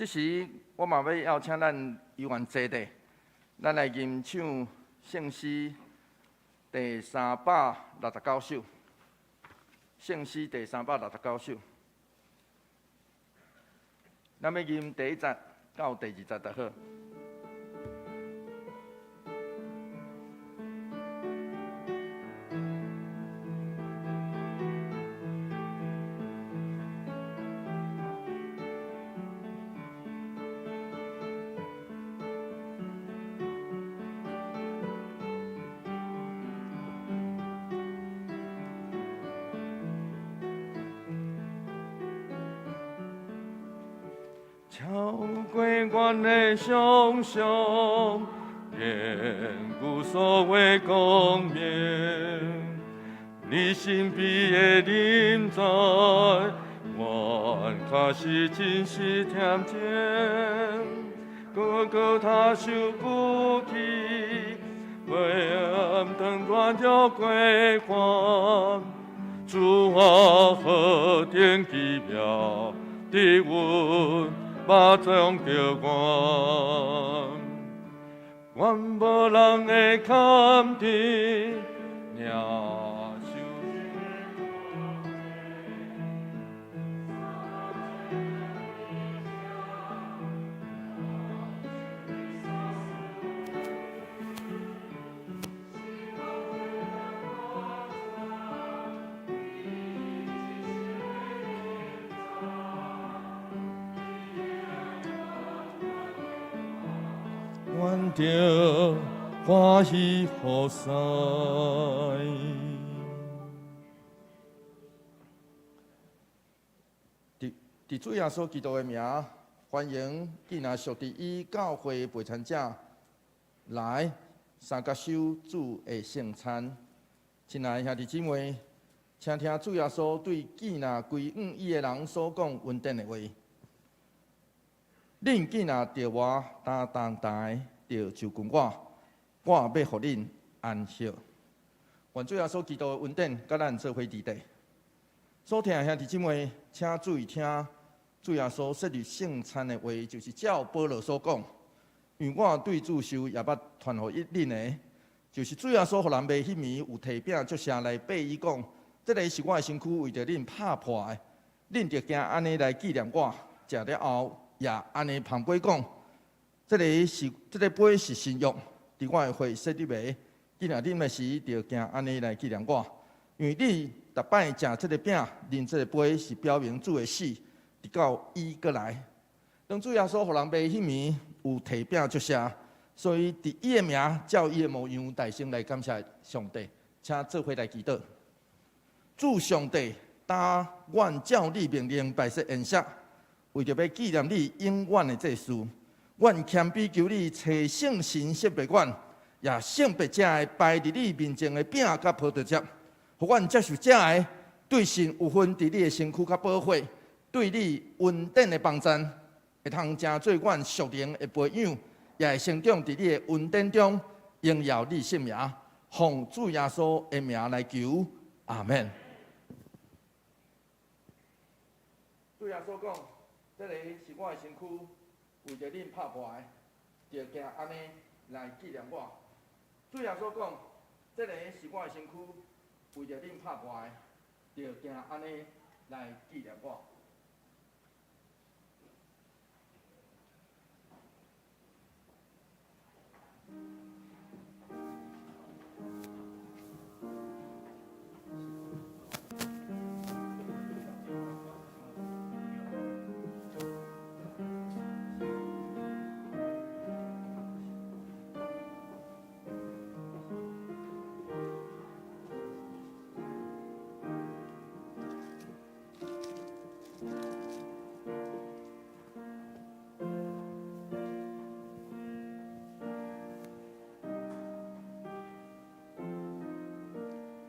這時，我嘛欲邀請咱猶原坐地，咱來吟唱聖詩第369首。聖詩第三百六十九首，咱欲吟第一節到第二節就好。
超過阮的想像，堅固所謂光明，你神秘的臨在，阮確實真實聽見，各個他受不起，黑暗燈斷了歸還，主啊，何等奇妙的恩！目中著阮，阮無人會堪敵，領受。阮著歡喜予使。
佇主耶穌基督的名，歡迎囝若屬佇伊教會陪餐者來相佮守主的聖餐。親愛的兄弟姊妹，請聽主耶穌對囝若歸向伊的人所講恩典的話。恁囝若著我擔重擔的，著就近我，我欲予恁安息。願主耶穌基督的恩典佮咱做伙佇底。所聽的兄弟姊妹，請注意聽，主耶穌設立聖餐的話，就是照保羅所講。因為我對主受也捌傳予恁的，就是主耶穌予人賣彼暝有提餅祝謝來擘伊講，這个是我的身軀，為著恁拍破的，恁著行按呢來紀念我。食了後，也按呢捧杯講，這个杯是新約，佇我的血設立的。囝若啉的時，著行按呢來紀念我。因為你逐擺食這个餅，啉這个杯，是表明主的死，直到伊閣來。當主耶穌予人賣彼暝有提餅祝謝，所以佇伊的名，照伊的模樣，大聲來感謝上帝，請做伙來祈禱。主上帝，今阮照你命令擺設筵席，為著欲紀念你永遠的這事，阮謙卑求你差聖神聖別阮，也聖別這个擺佇你面前的餅佮葡萄汁，予阮接受這个對神有份佇你的身軀佮寶血，對你恩典的幫贊，會通成做阮屬靈的培養，也會成長佇你的恩典中，榮耀你聖名，奉主耶穌的名來求，阿們。主耶穌講：這个是我的身軀，為著恁拍破的，著行按呢來紀念我。主耶穌講：這个是我的身軀，為著恁拍破的，著行按呢來紀念我。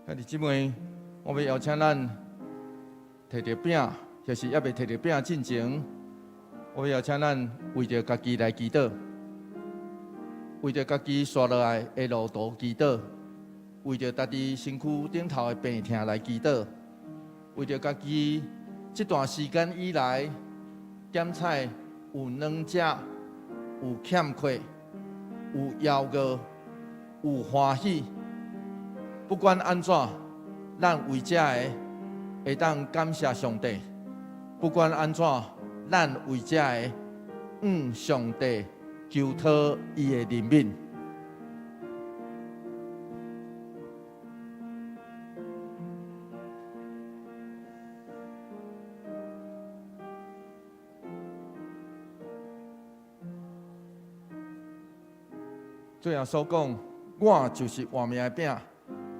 兄弟姊妹，我欲邀請咱提著餅，就是猶未提著餅進前，我欲邀請咱為著家己來祈禱，為著家己紲落來的路途祈禱，為著家己身軀頂頭的病痛來祈禱，為著家己這段時間以來檢採有軟食，有欠缺，有枵餓，有歡喜。不管按怎，咱為這个會當感謝上帝。不管按怎，咱為這个向上帝求討伊的憐憫。主耶穌講：我就是活命的餅，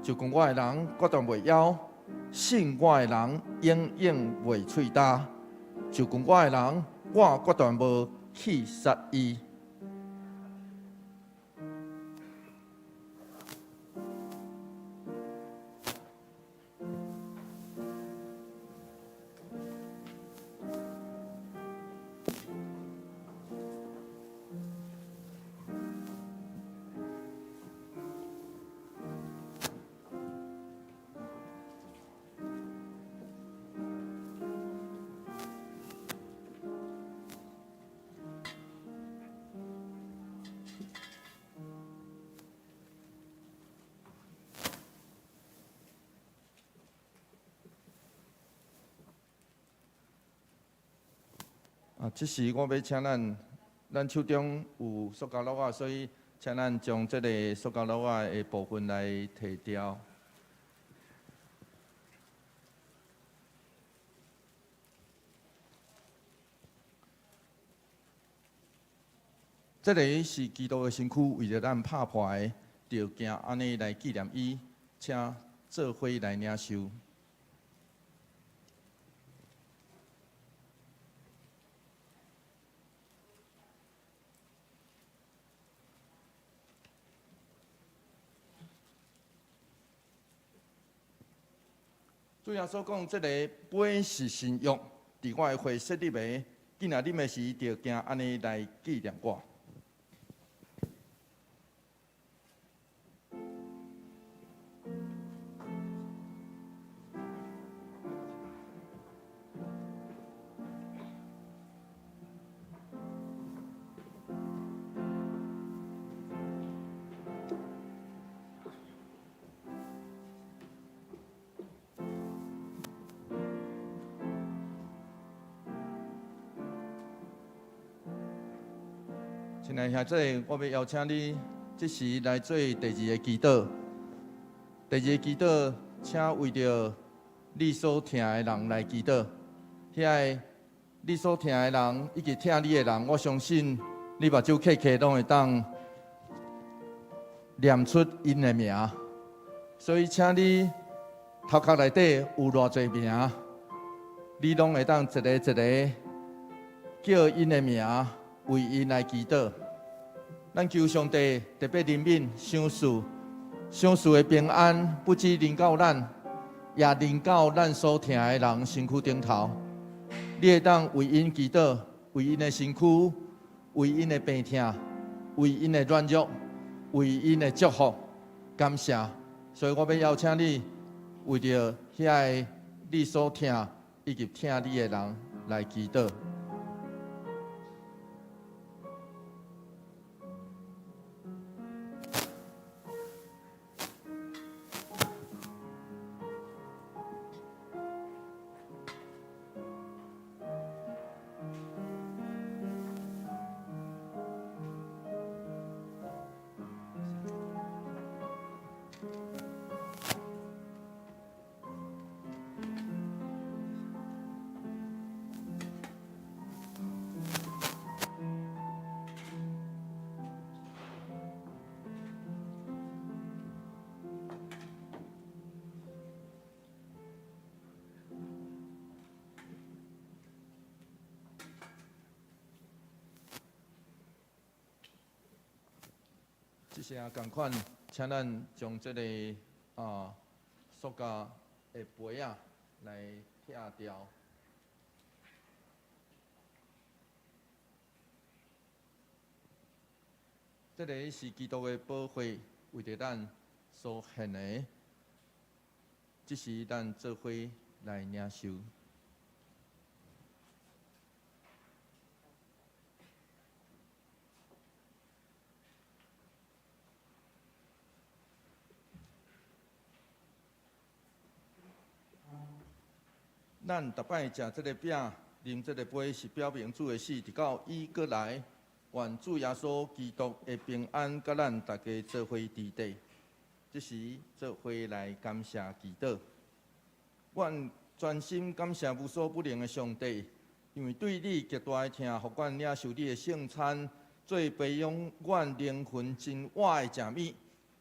就近我的人決斷袂枵，信我的人永遠袂喙焦。就近我的人，我決斷無棄殺伊。啊，這時我欲請咱，咱手中有塑膠簍仔，所以請咱將這个塑膠簍仔的部分來提掉。這个是基督的身軀，為著咱拍破的，著行按呢來紀念伊，請做伙來領受。主耶穌講：這个杯是新約，佇我的血設立的，囝若啉的時，著行按呢來紀念我。親愛兄弟，我欲邀請你，這時來做第二个祈禱。第二个祈禱，請為著你所疼的人來祈禱。遐个你所疼的人，以及疼你的人，我相信你目睭瞌瞌攏會當念出𪜶的名。所以，請你頭殼內底有偌濟名，你攏會當一个一个叫𪜶的名，為𪜶來祈禱。咱求上帝特別憐憫、賞賜、賞賜的平安，不只臨到咱，也臨到咱所疼的人身軀頂頭。你會當為𪜶祈禱，為𪜶的身軀，為𪜶的病痛，為𪜶的軟弱，為𪜶的祝福，感謝。所以我欲邀請你，為著遐个你所疼以及疼你的人來祈禱。這是啊，仝款，請咱將這个塑膠的杯仔來拆掉。這个是基督的寶血，為著咱所獻的，這時咱做伙來領受。咱逐擺食這个餅、啉這个杯，是表明主的死，直到伊閣來。願主耶穌基督的平安，佮咱大家做伙佇底。這時做伙來感謝祈禱。阮專心感謝無所不能的上帝，因為對你極大的疼，予阮領受你的聖餐，做培養阮靈魂真活的食物，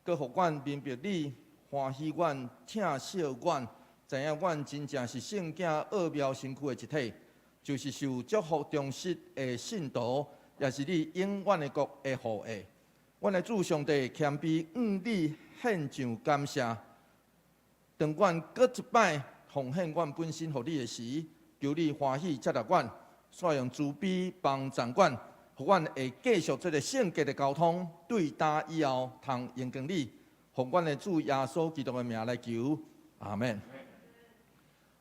閣予阮明白你，歡喜阮，疼惜阮，知影阮真正是聖囝奧妙身軀的一體，就是受祝福忠實的信徒，也是你永遠的國的後裔。阮的主上帝謙卑向你獻上感謝。當阮閣一擺奉獻阮本身予你的時，求你歡喜接納阮，煞用慈悲幫助阮，予阮會繼續這个聖潔的交通，對今以後通榮光你。奉阮的主耶穌基督的名來求，阿們。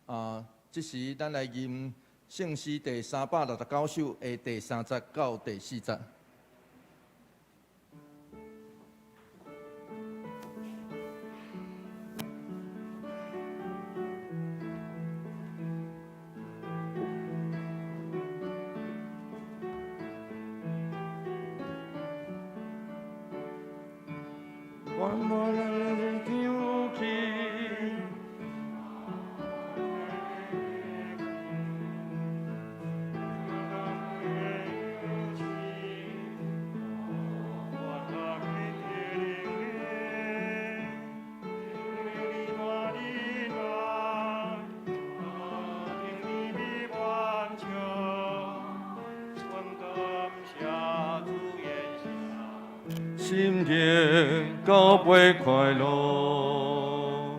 啊，這時咱來吟聖詩第369首的第三節到第四節。
心靈高飛快樂，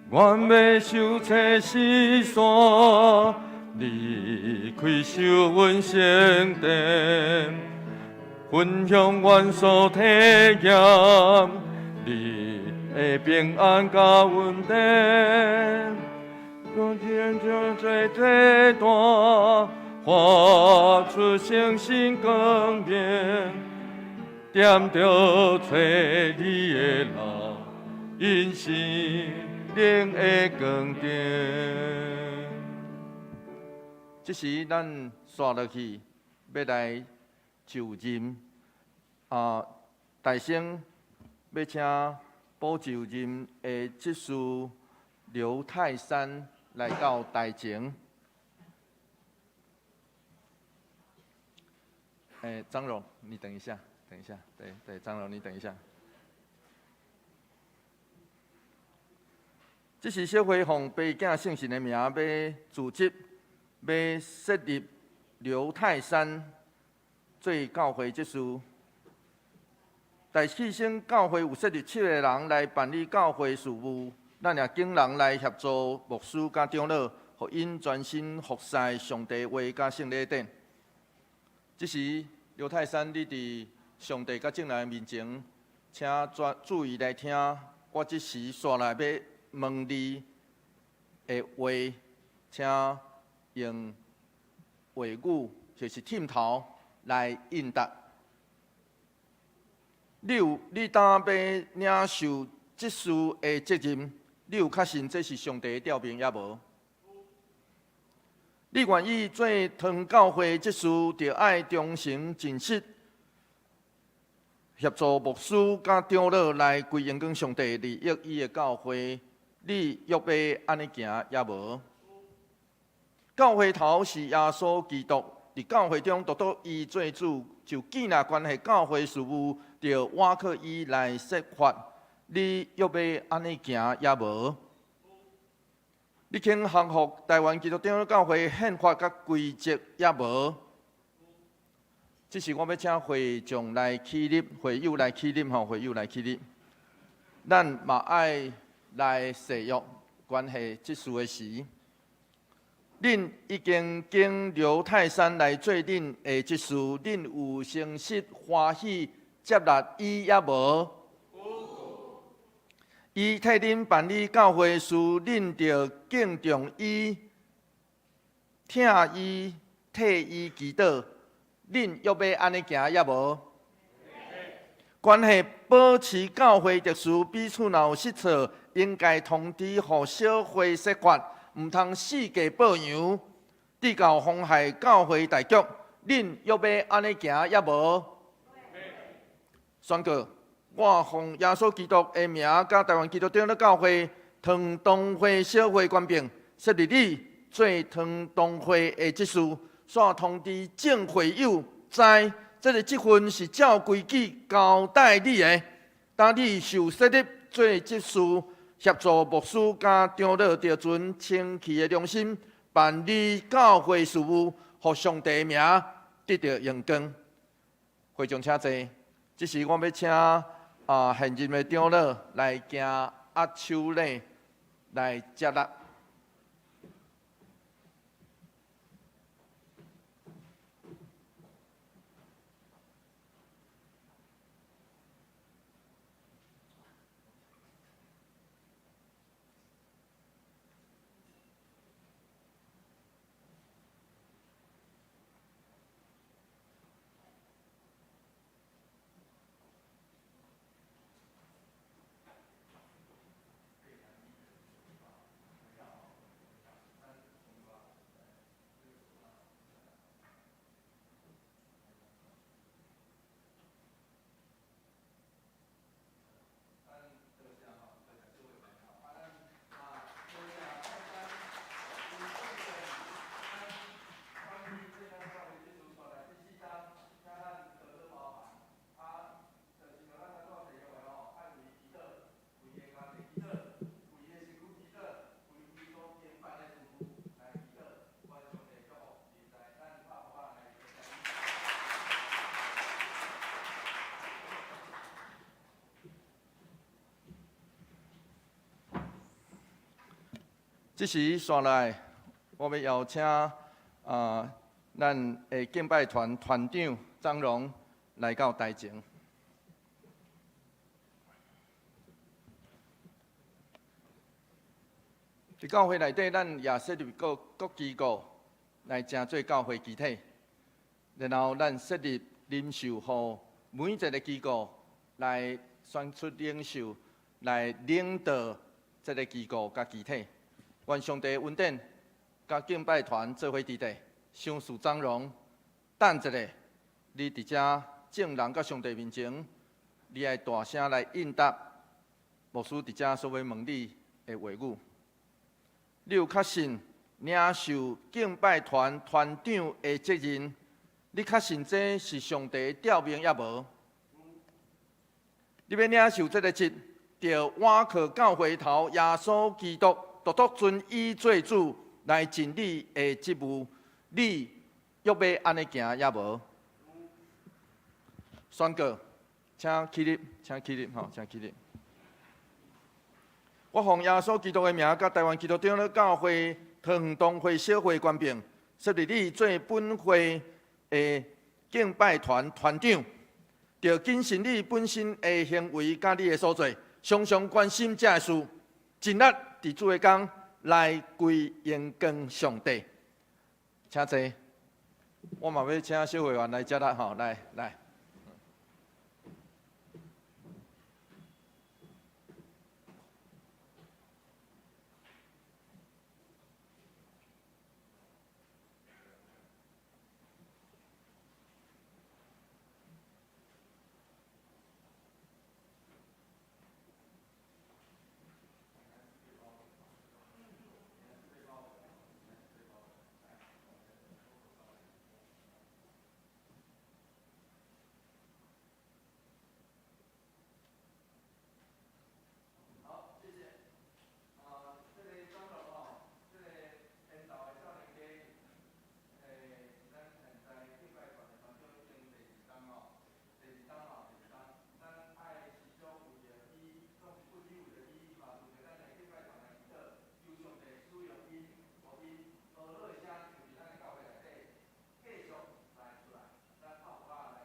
願欲受測試山，離開受阮聖殿，分享阮所體驗，你的平安佮穩定，若天就最最大，發出星星光明。踮著揣你的人，𪜶心靈的光燈。
這時，咱紲落去，欲來就任啊！大聲欲請補就任的執事劉泰山來到台前。張榮，你等一下。等一下，對對，張榮，你等一下。這是小會奉白囝聖神的名，欲組織，欲設立劉泰山做教會執事。大氣星教會有設立七個人來辦理教會事務，咱也請人來協助牧師佮長老，予𪜶專心服侍上帝話佮聖禮典。這時劉泰山，你佇上帝佮眾人面前，請專注意來聽，我這時紲來欲問你的話，請用話語，就是忝頭來應答。你有你當欲領受執事的責任，你有確信這是上帝的調命抑無？你願意做堂教會執事，著愛忠誠盡失，協助牧師佮長老來歸榮光上帝，利益伊的教會。你欲欲按呢行抑無？教會頭是耶穌基督，佇教會中獨獨伊做主，就既若關係教會事務，著倚靠伊來設法。你欲欲按呢行抑無？你肯降服台灣基督長老教會憲法佮規則抑無？這時我欲請會眾來起立，會友來起立吼，會友來起立。咱嘛愛來誓約關係執事的時，恁已經經劉泰山來做恁的執事，恁有誠實歡喜接納伊抑無？伊替恁辦理教會事，恁著敬重伊、疼伊、替伊祈禱。恁欲欲按呢行抑無？關係保持教會秩序，彼此若有失錯，應該通知予小會說法，毋通四界報揚，直到妨害教會大局。恁欲欲按呢行抑無？宣告，我奉耶穌基督的名，佮台灣基督長老教會桃園堂會小會權柄，設立你做桃園堂會的執事，煞通知眾會友知，這个職分是照規矩交代你的。當你受設立做執事，協助牧師佮長老，著存清氣的良心，辦理教會事務，予上帝的名得著榮光。會眾請坐。這時我欲請現任的長老來行握手禮來接納。這時紲來，我欲邀請咱的敬拜團團長張榮來到台前。佇教會內底，咱也設立各各機構來成做教會肢體，然後咱設立領袖，予每一个機構來選出領袖來領導這个機構佮肢體。願上帝恩典，佮敬拜團做伙佇佇，賞賜張榮。等一下，你佇遮眾人佮上帝面前，你愛大聲來應答牧師佇遮所欲問你的話語。你有確信領受敬拜團團長的責任？你確信這是上帝召命抑無？你欲領受這个職，著倚靠教會頭耶穌基督，獨獨尊伊做主來盡你的職務。你欲欲按呢行抑無？宣告，請起立，請起立，吼，請起立。我奉耶穌基督的名，佮台灣基督長老教會桃園堂會小會權柄，設立你做本會的敬拜團團長，著謹慎你本身的行為佮你的所做，常常關心這个事，盡力佇主的工來歸榮光上帝。請坐，我嘛欲請小會員來接啦，吼，來來。好，謝謝。這个張總吼，這个緣投的少年家，咱現在敬拜團的團長已經第二冬吼，第二冬吼，第二冬，咱愛時常為著伊，總是不時為著伊，嘛為著咱的敬拜團來祈禱，求上帝使用𪜶，予𪜶呵咾的聲就佇咱的教會內底繼續來出來，咱拍鼓來。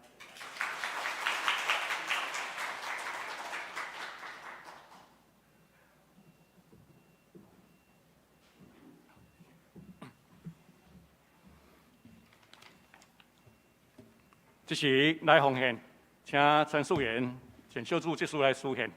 這時來奉獻，請陳素妍、陳小主執事來司獻。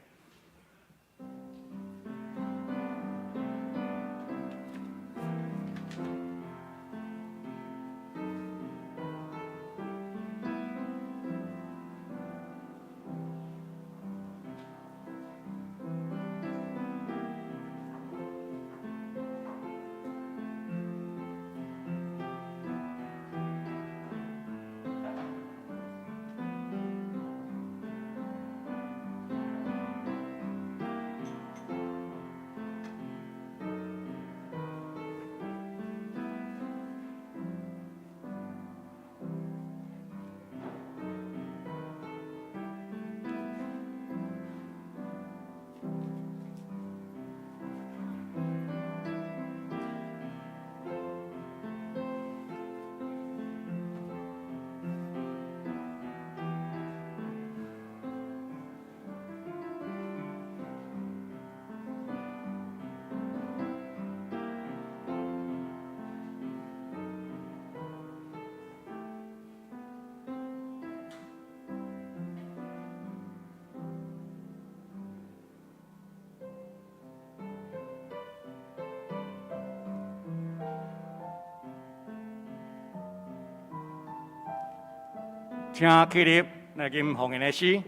請起立來吟奉獻的詩。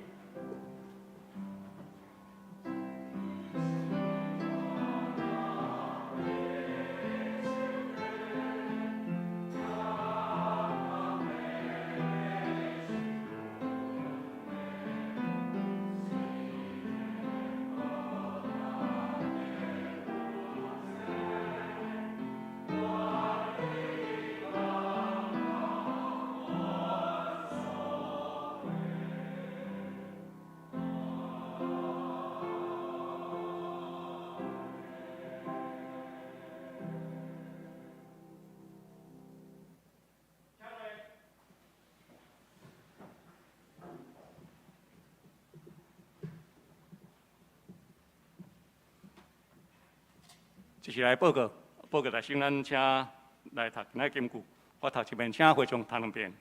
这是来报告，报告来先咱请来读今仔金句，我读一遍，请会众读两遍。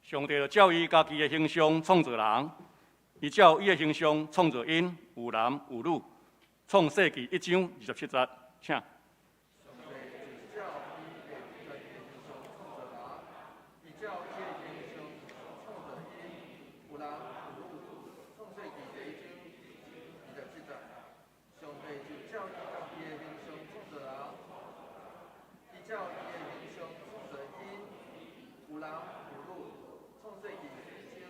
上帝就照伊家己的形象创造人，伊照伊的形象创造𪜶，有男有女。創世記一章二十七節，請。
上帝就照伊的家己的形象創造人，伊照伊的形象創造𪜶，有男有女。創世記第一章二十七節。上帝就照伊家己的形象創造人，伊照伊的形象創造𪜶，有男有女。創世記一章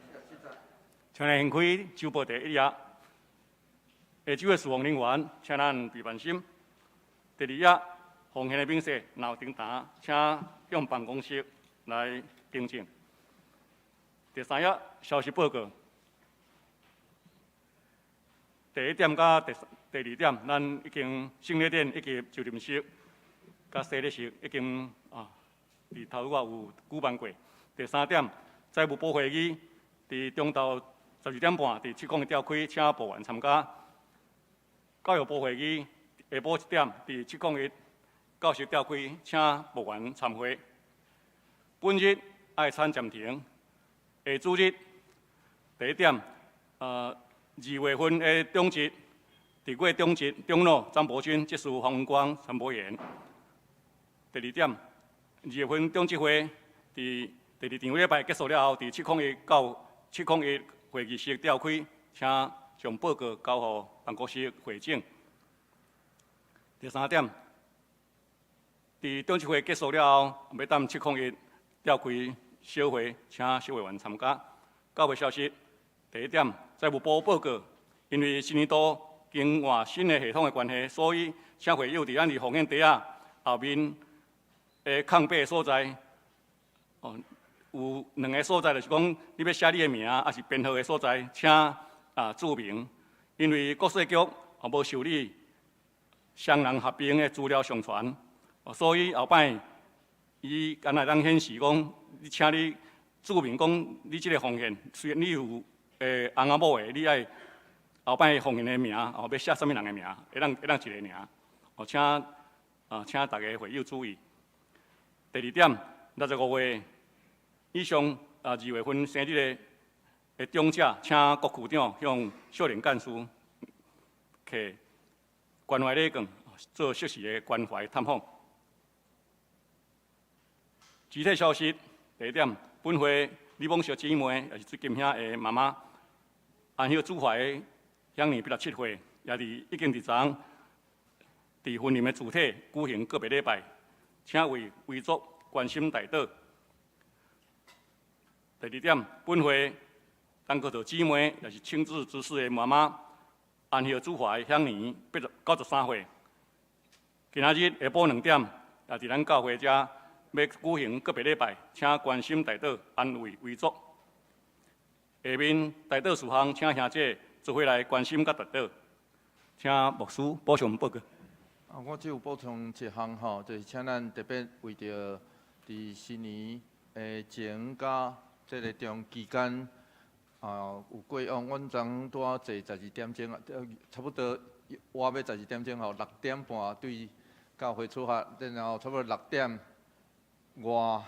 二十七節。
請來掀開周報第一頁。下晝的事奉人員，請咱備萬心。第二頁，奉獻的明細，若有訂單，請向辦公室來更正。第三頁，消息報告。第一點佮第二點，咱已經聖禮典以及就任式、佮洗禮式已經啊，佇頭拄仔有舉辦過。第三點，財務部會議佇中晝12點半佇701召開，請部員參加。教育部會議下晡1點佇701教室召開，請部員參會。本日愛餐暫停，下主日第一點，2月份的長執，佇月長執長老張伯君執事黃文光陳伯言。第二點，2月份長執會佇第二場禮拜結束了後，佇701到701會議室召開，請將報告交予辦公室會長。第三點，佇長執會結束了後，欲踮701召開小會，請小會員參加。教會消息，第一點，財務部報告，因為新年度更換新的系統的關係，所以請會友佇咱佇奉獻袋仔後面的空白所在，哦，有兩个所在，就是講你欲寫你的名，抑是編號的所在，請啊註明。因為國稅局也無受理雙人合併的資料上傳，所以後擺伊敢若會當顯示講，你請你註明講你這个奉獻，雖然你有翁仔某的，你愛後擺奉獻的名，哦，欲寫啥物人的名，會當一个爾。哦，請大家會友注意。第二點，65月以上啊，2月份生日的長者，請各區長向少年幹事提關懷禮券，做適時的關懷探訪。具體消息，第一點，本會李夢雪姊妹，也是最金兄的媽媽，安歇主懷享年87歲，也佇已經佇昨佇婚姻的主體舉行告別禮拜，請為遺族關心代禱。第二點，本會陳國道姊妹，也是親子執事的媽媽，安歇主懷享年93歲。今仔日下晡2點，也佇咱教會遮欲舉行告別禮拜，請關心代禱，安慰遺族。下面代禱事項，請兄姐做伙來關心佮代禱。請牧師補充報告。
啊，我只有補充一項吼，就是請咱特別為著佇新年的前佮這个中期間，啊，有過往，阮昨昏拄仔坐12點鐘啊，差不多倚欲12點鐘吼，6點半對教會出發，然後差不多6點外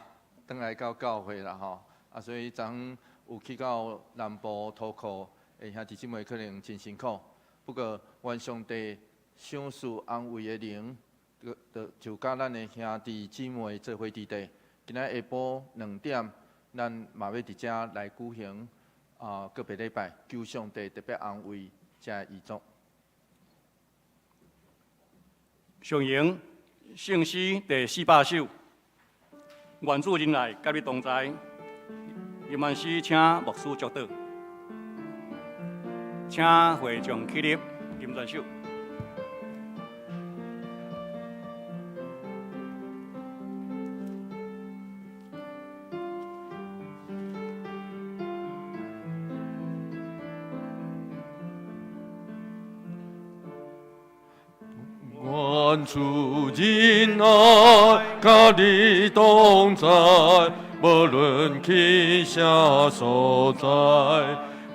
轉來到教會啦吼。啊，所以昨昏有去到南部塗庫的兄弟姊妹可能真辛苦，不過願上帝賞賜安慰的靈，就佮咱的兄弟姊妹做伙佇底，今仔下晡2點，咱嘛欲佇遮來舉行告別禮拜，求上帝特別安慰遮遺族。
上詠聖詩第400首，願主仁愛佮你同在。吟完詩，請牧師祝禱，請會眾起立，金轉手。
願主仁愛佮你同在，無論去啥所在。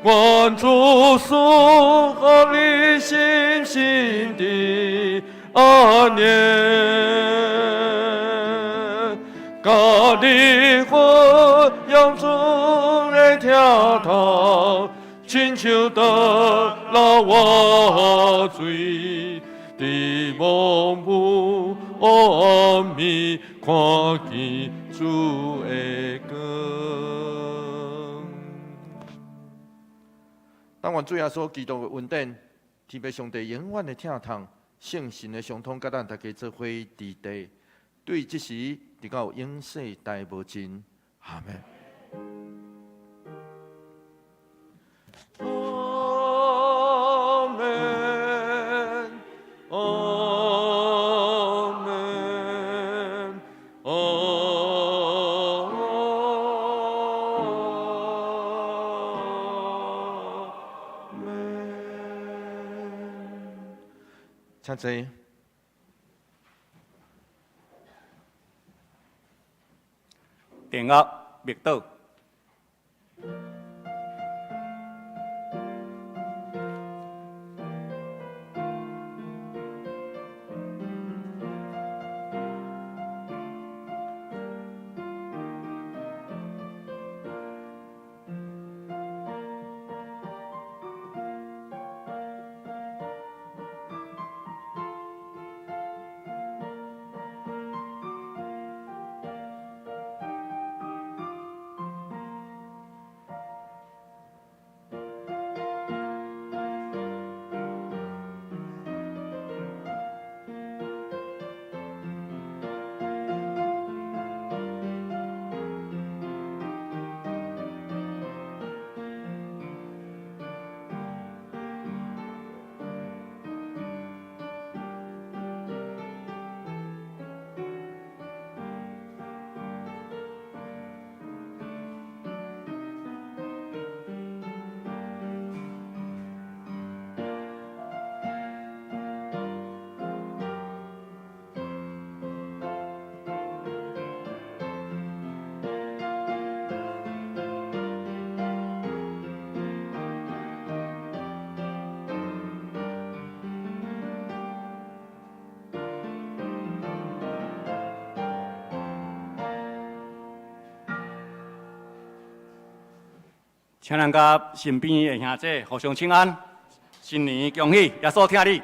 願主賜予你心心的安寧，佮你分享主的疼痛，親像倒流活水。佇茫無暗暝，看見主的光。
但願主耶穌基督的恩典，天父上帝永遠的疼痛，聖神的相通，佮咱大家做伙佇地，對這時直到永世代無盡。阿門。
阿門，阿門，阿門。
請坐。
殿樂默禱。請咱佮身邊的兄弟互相請安，新年恭喜，耶穌疼你。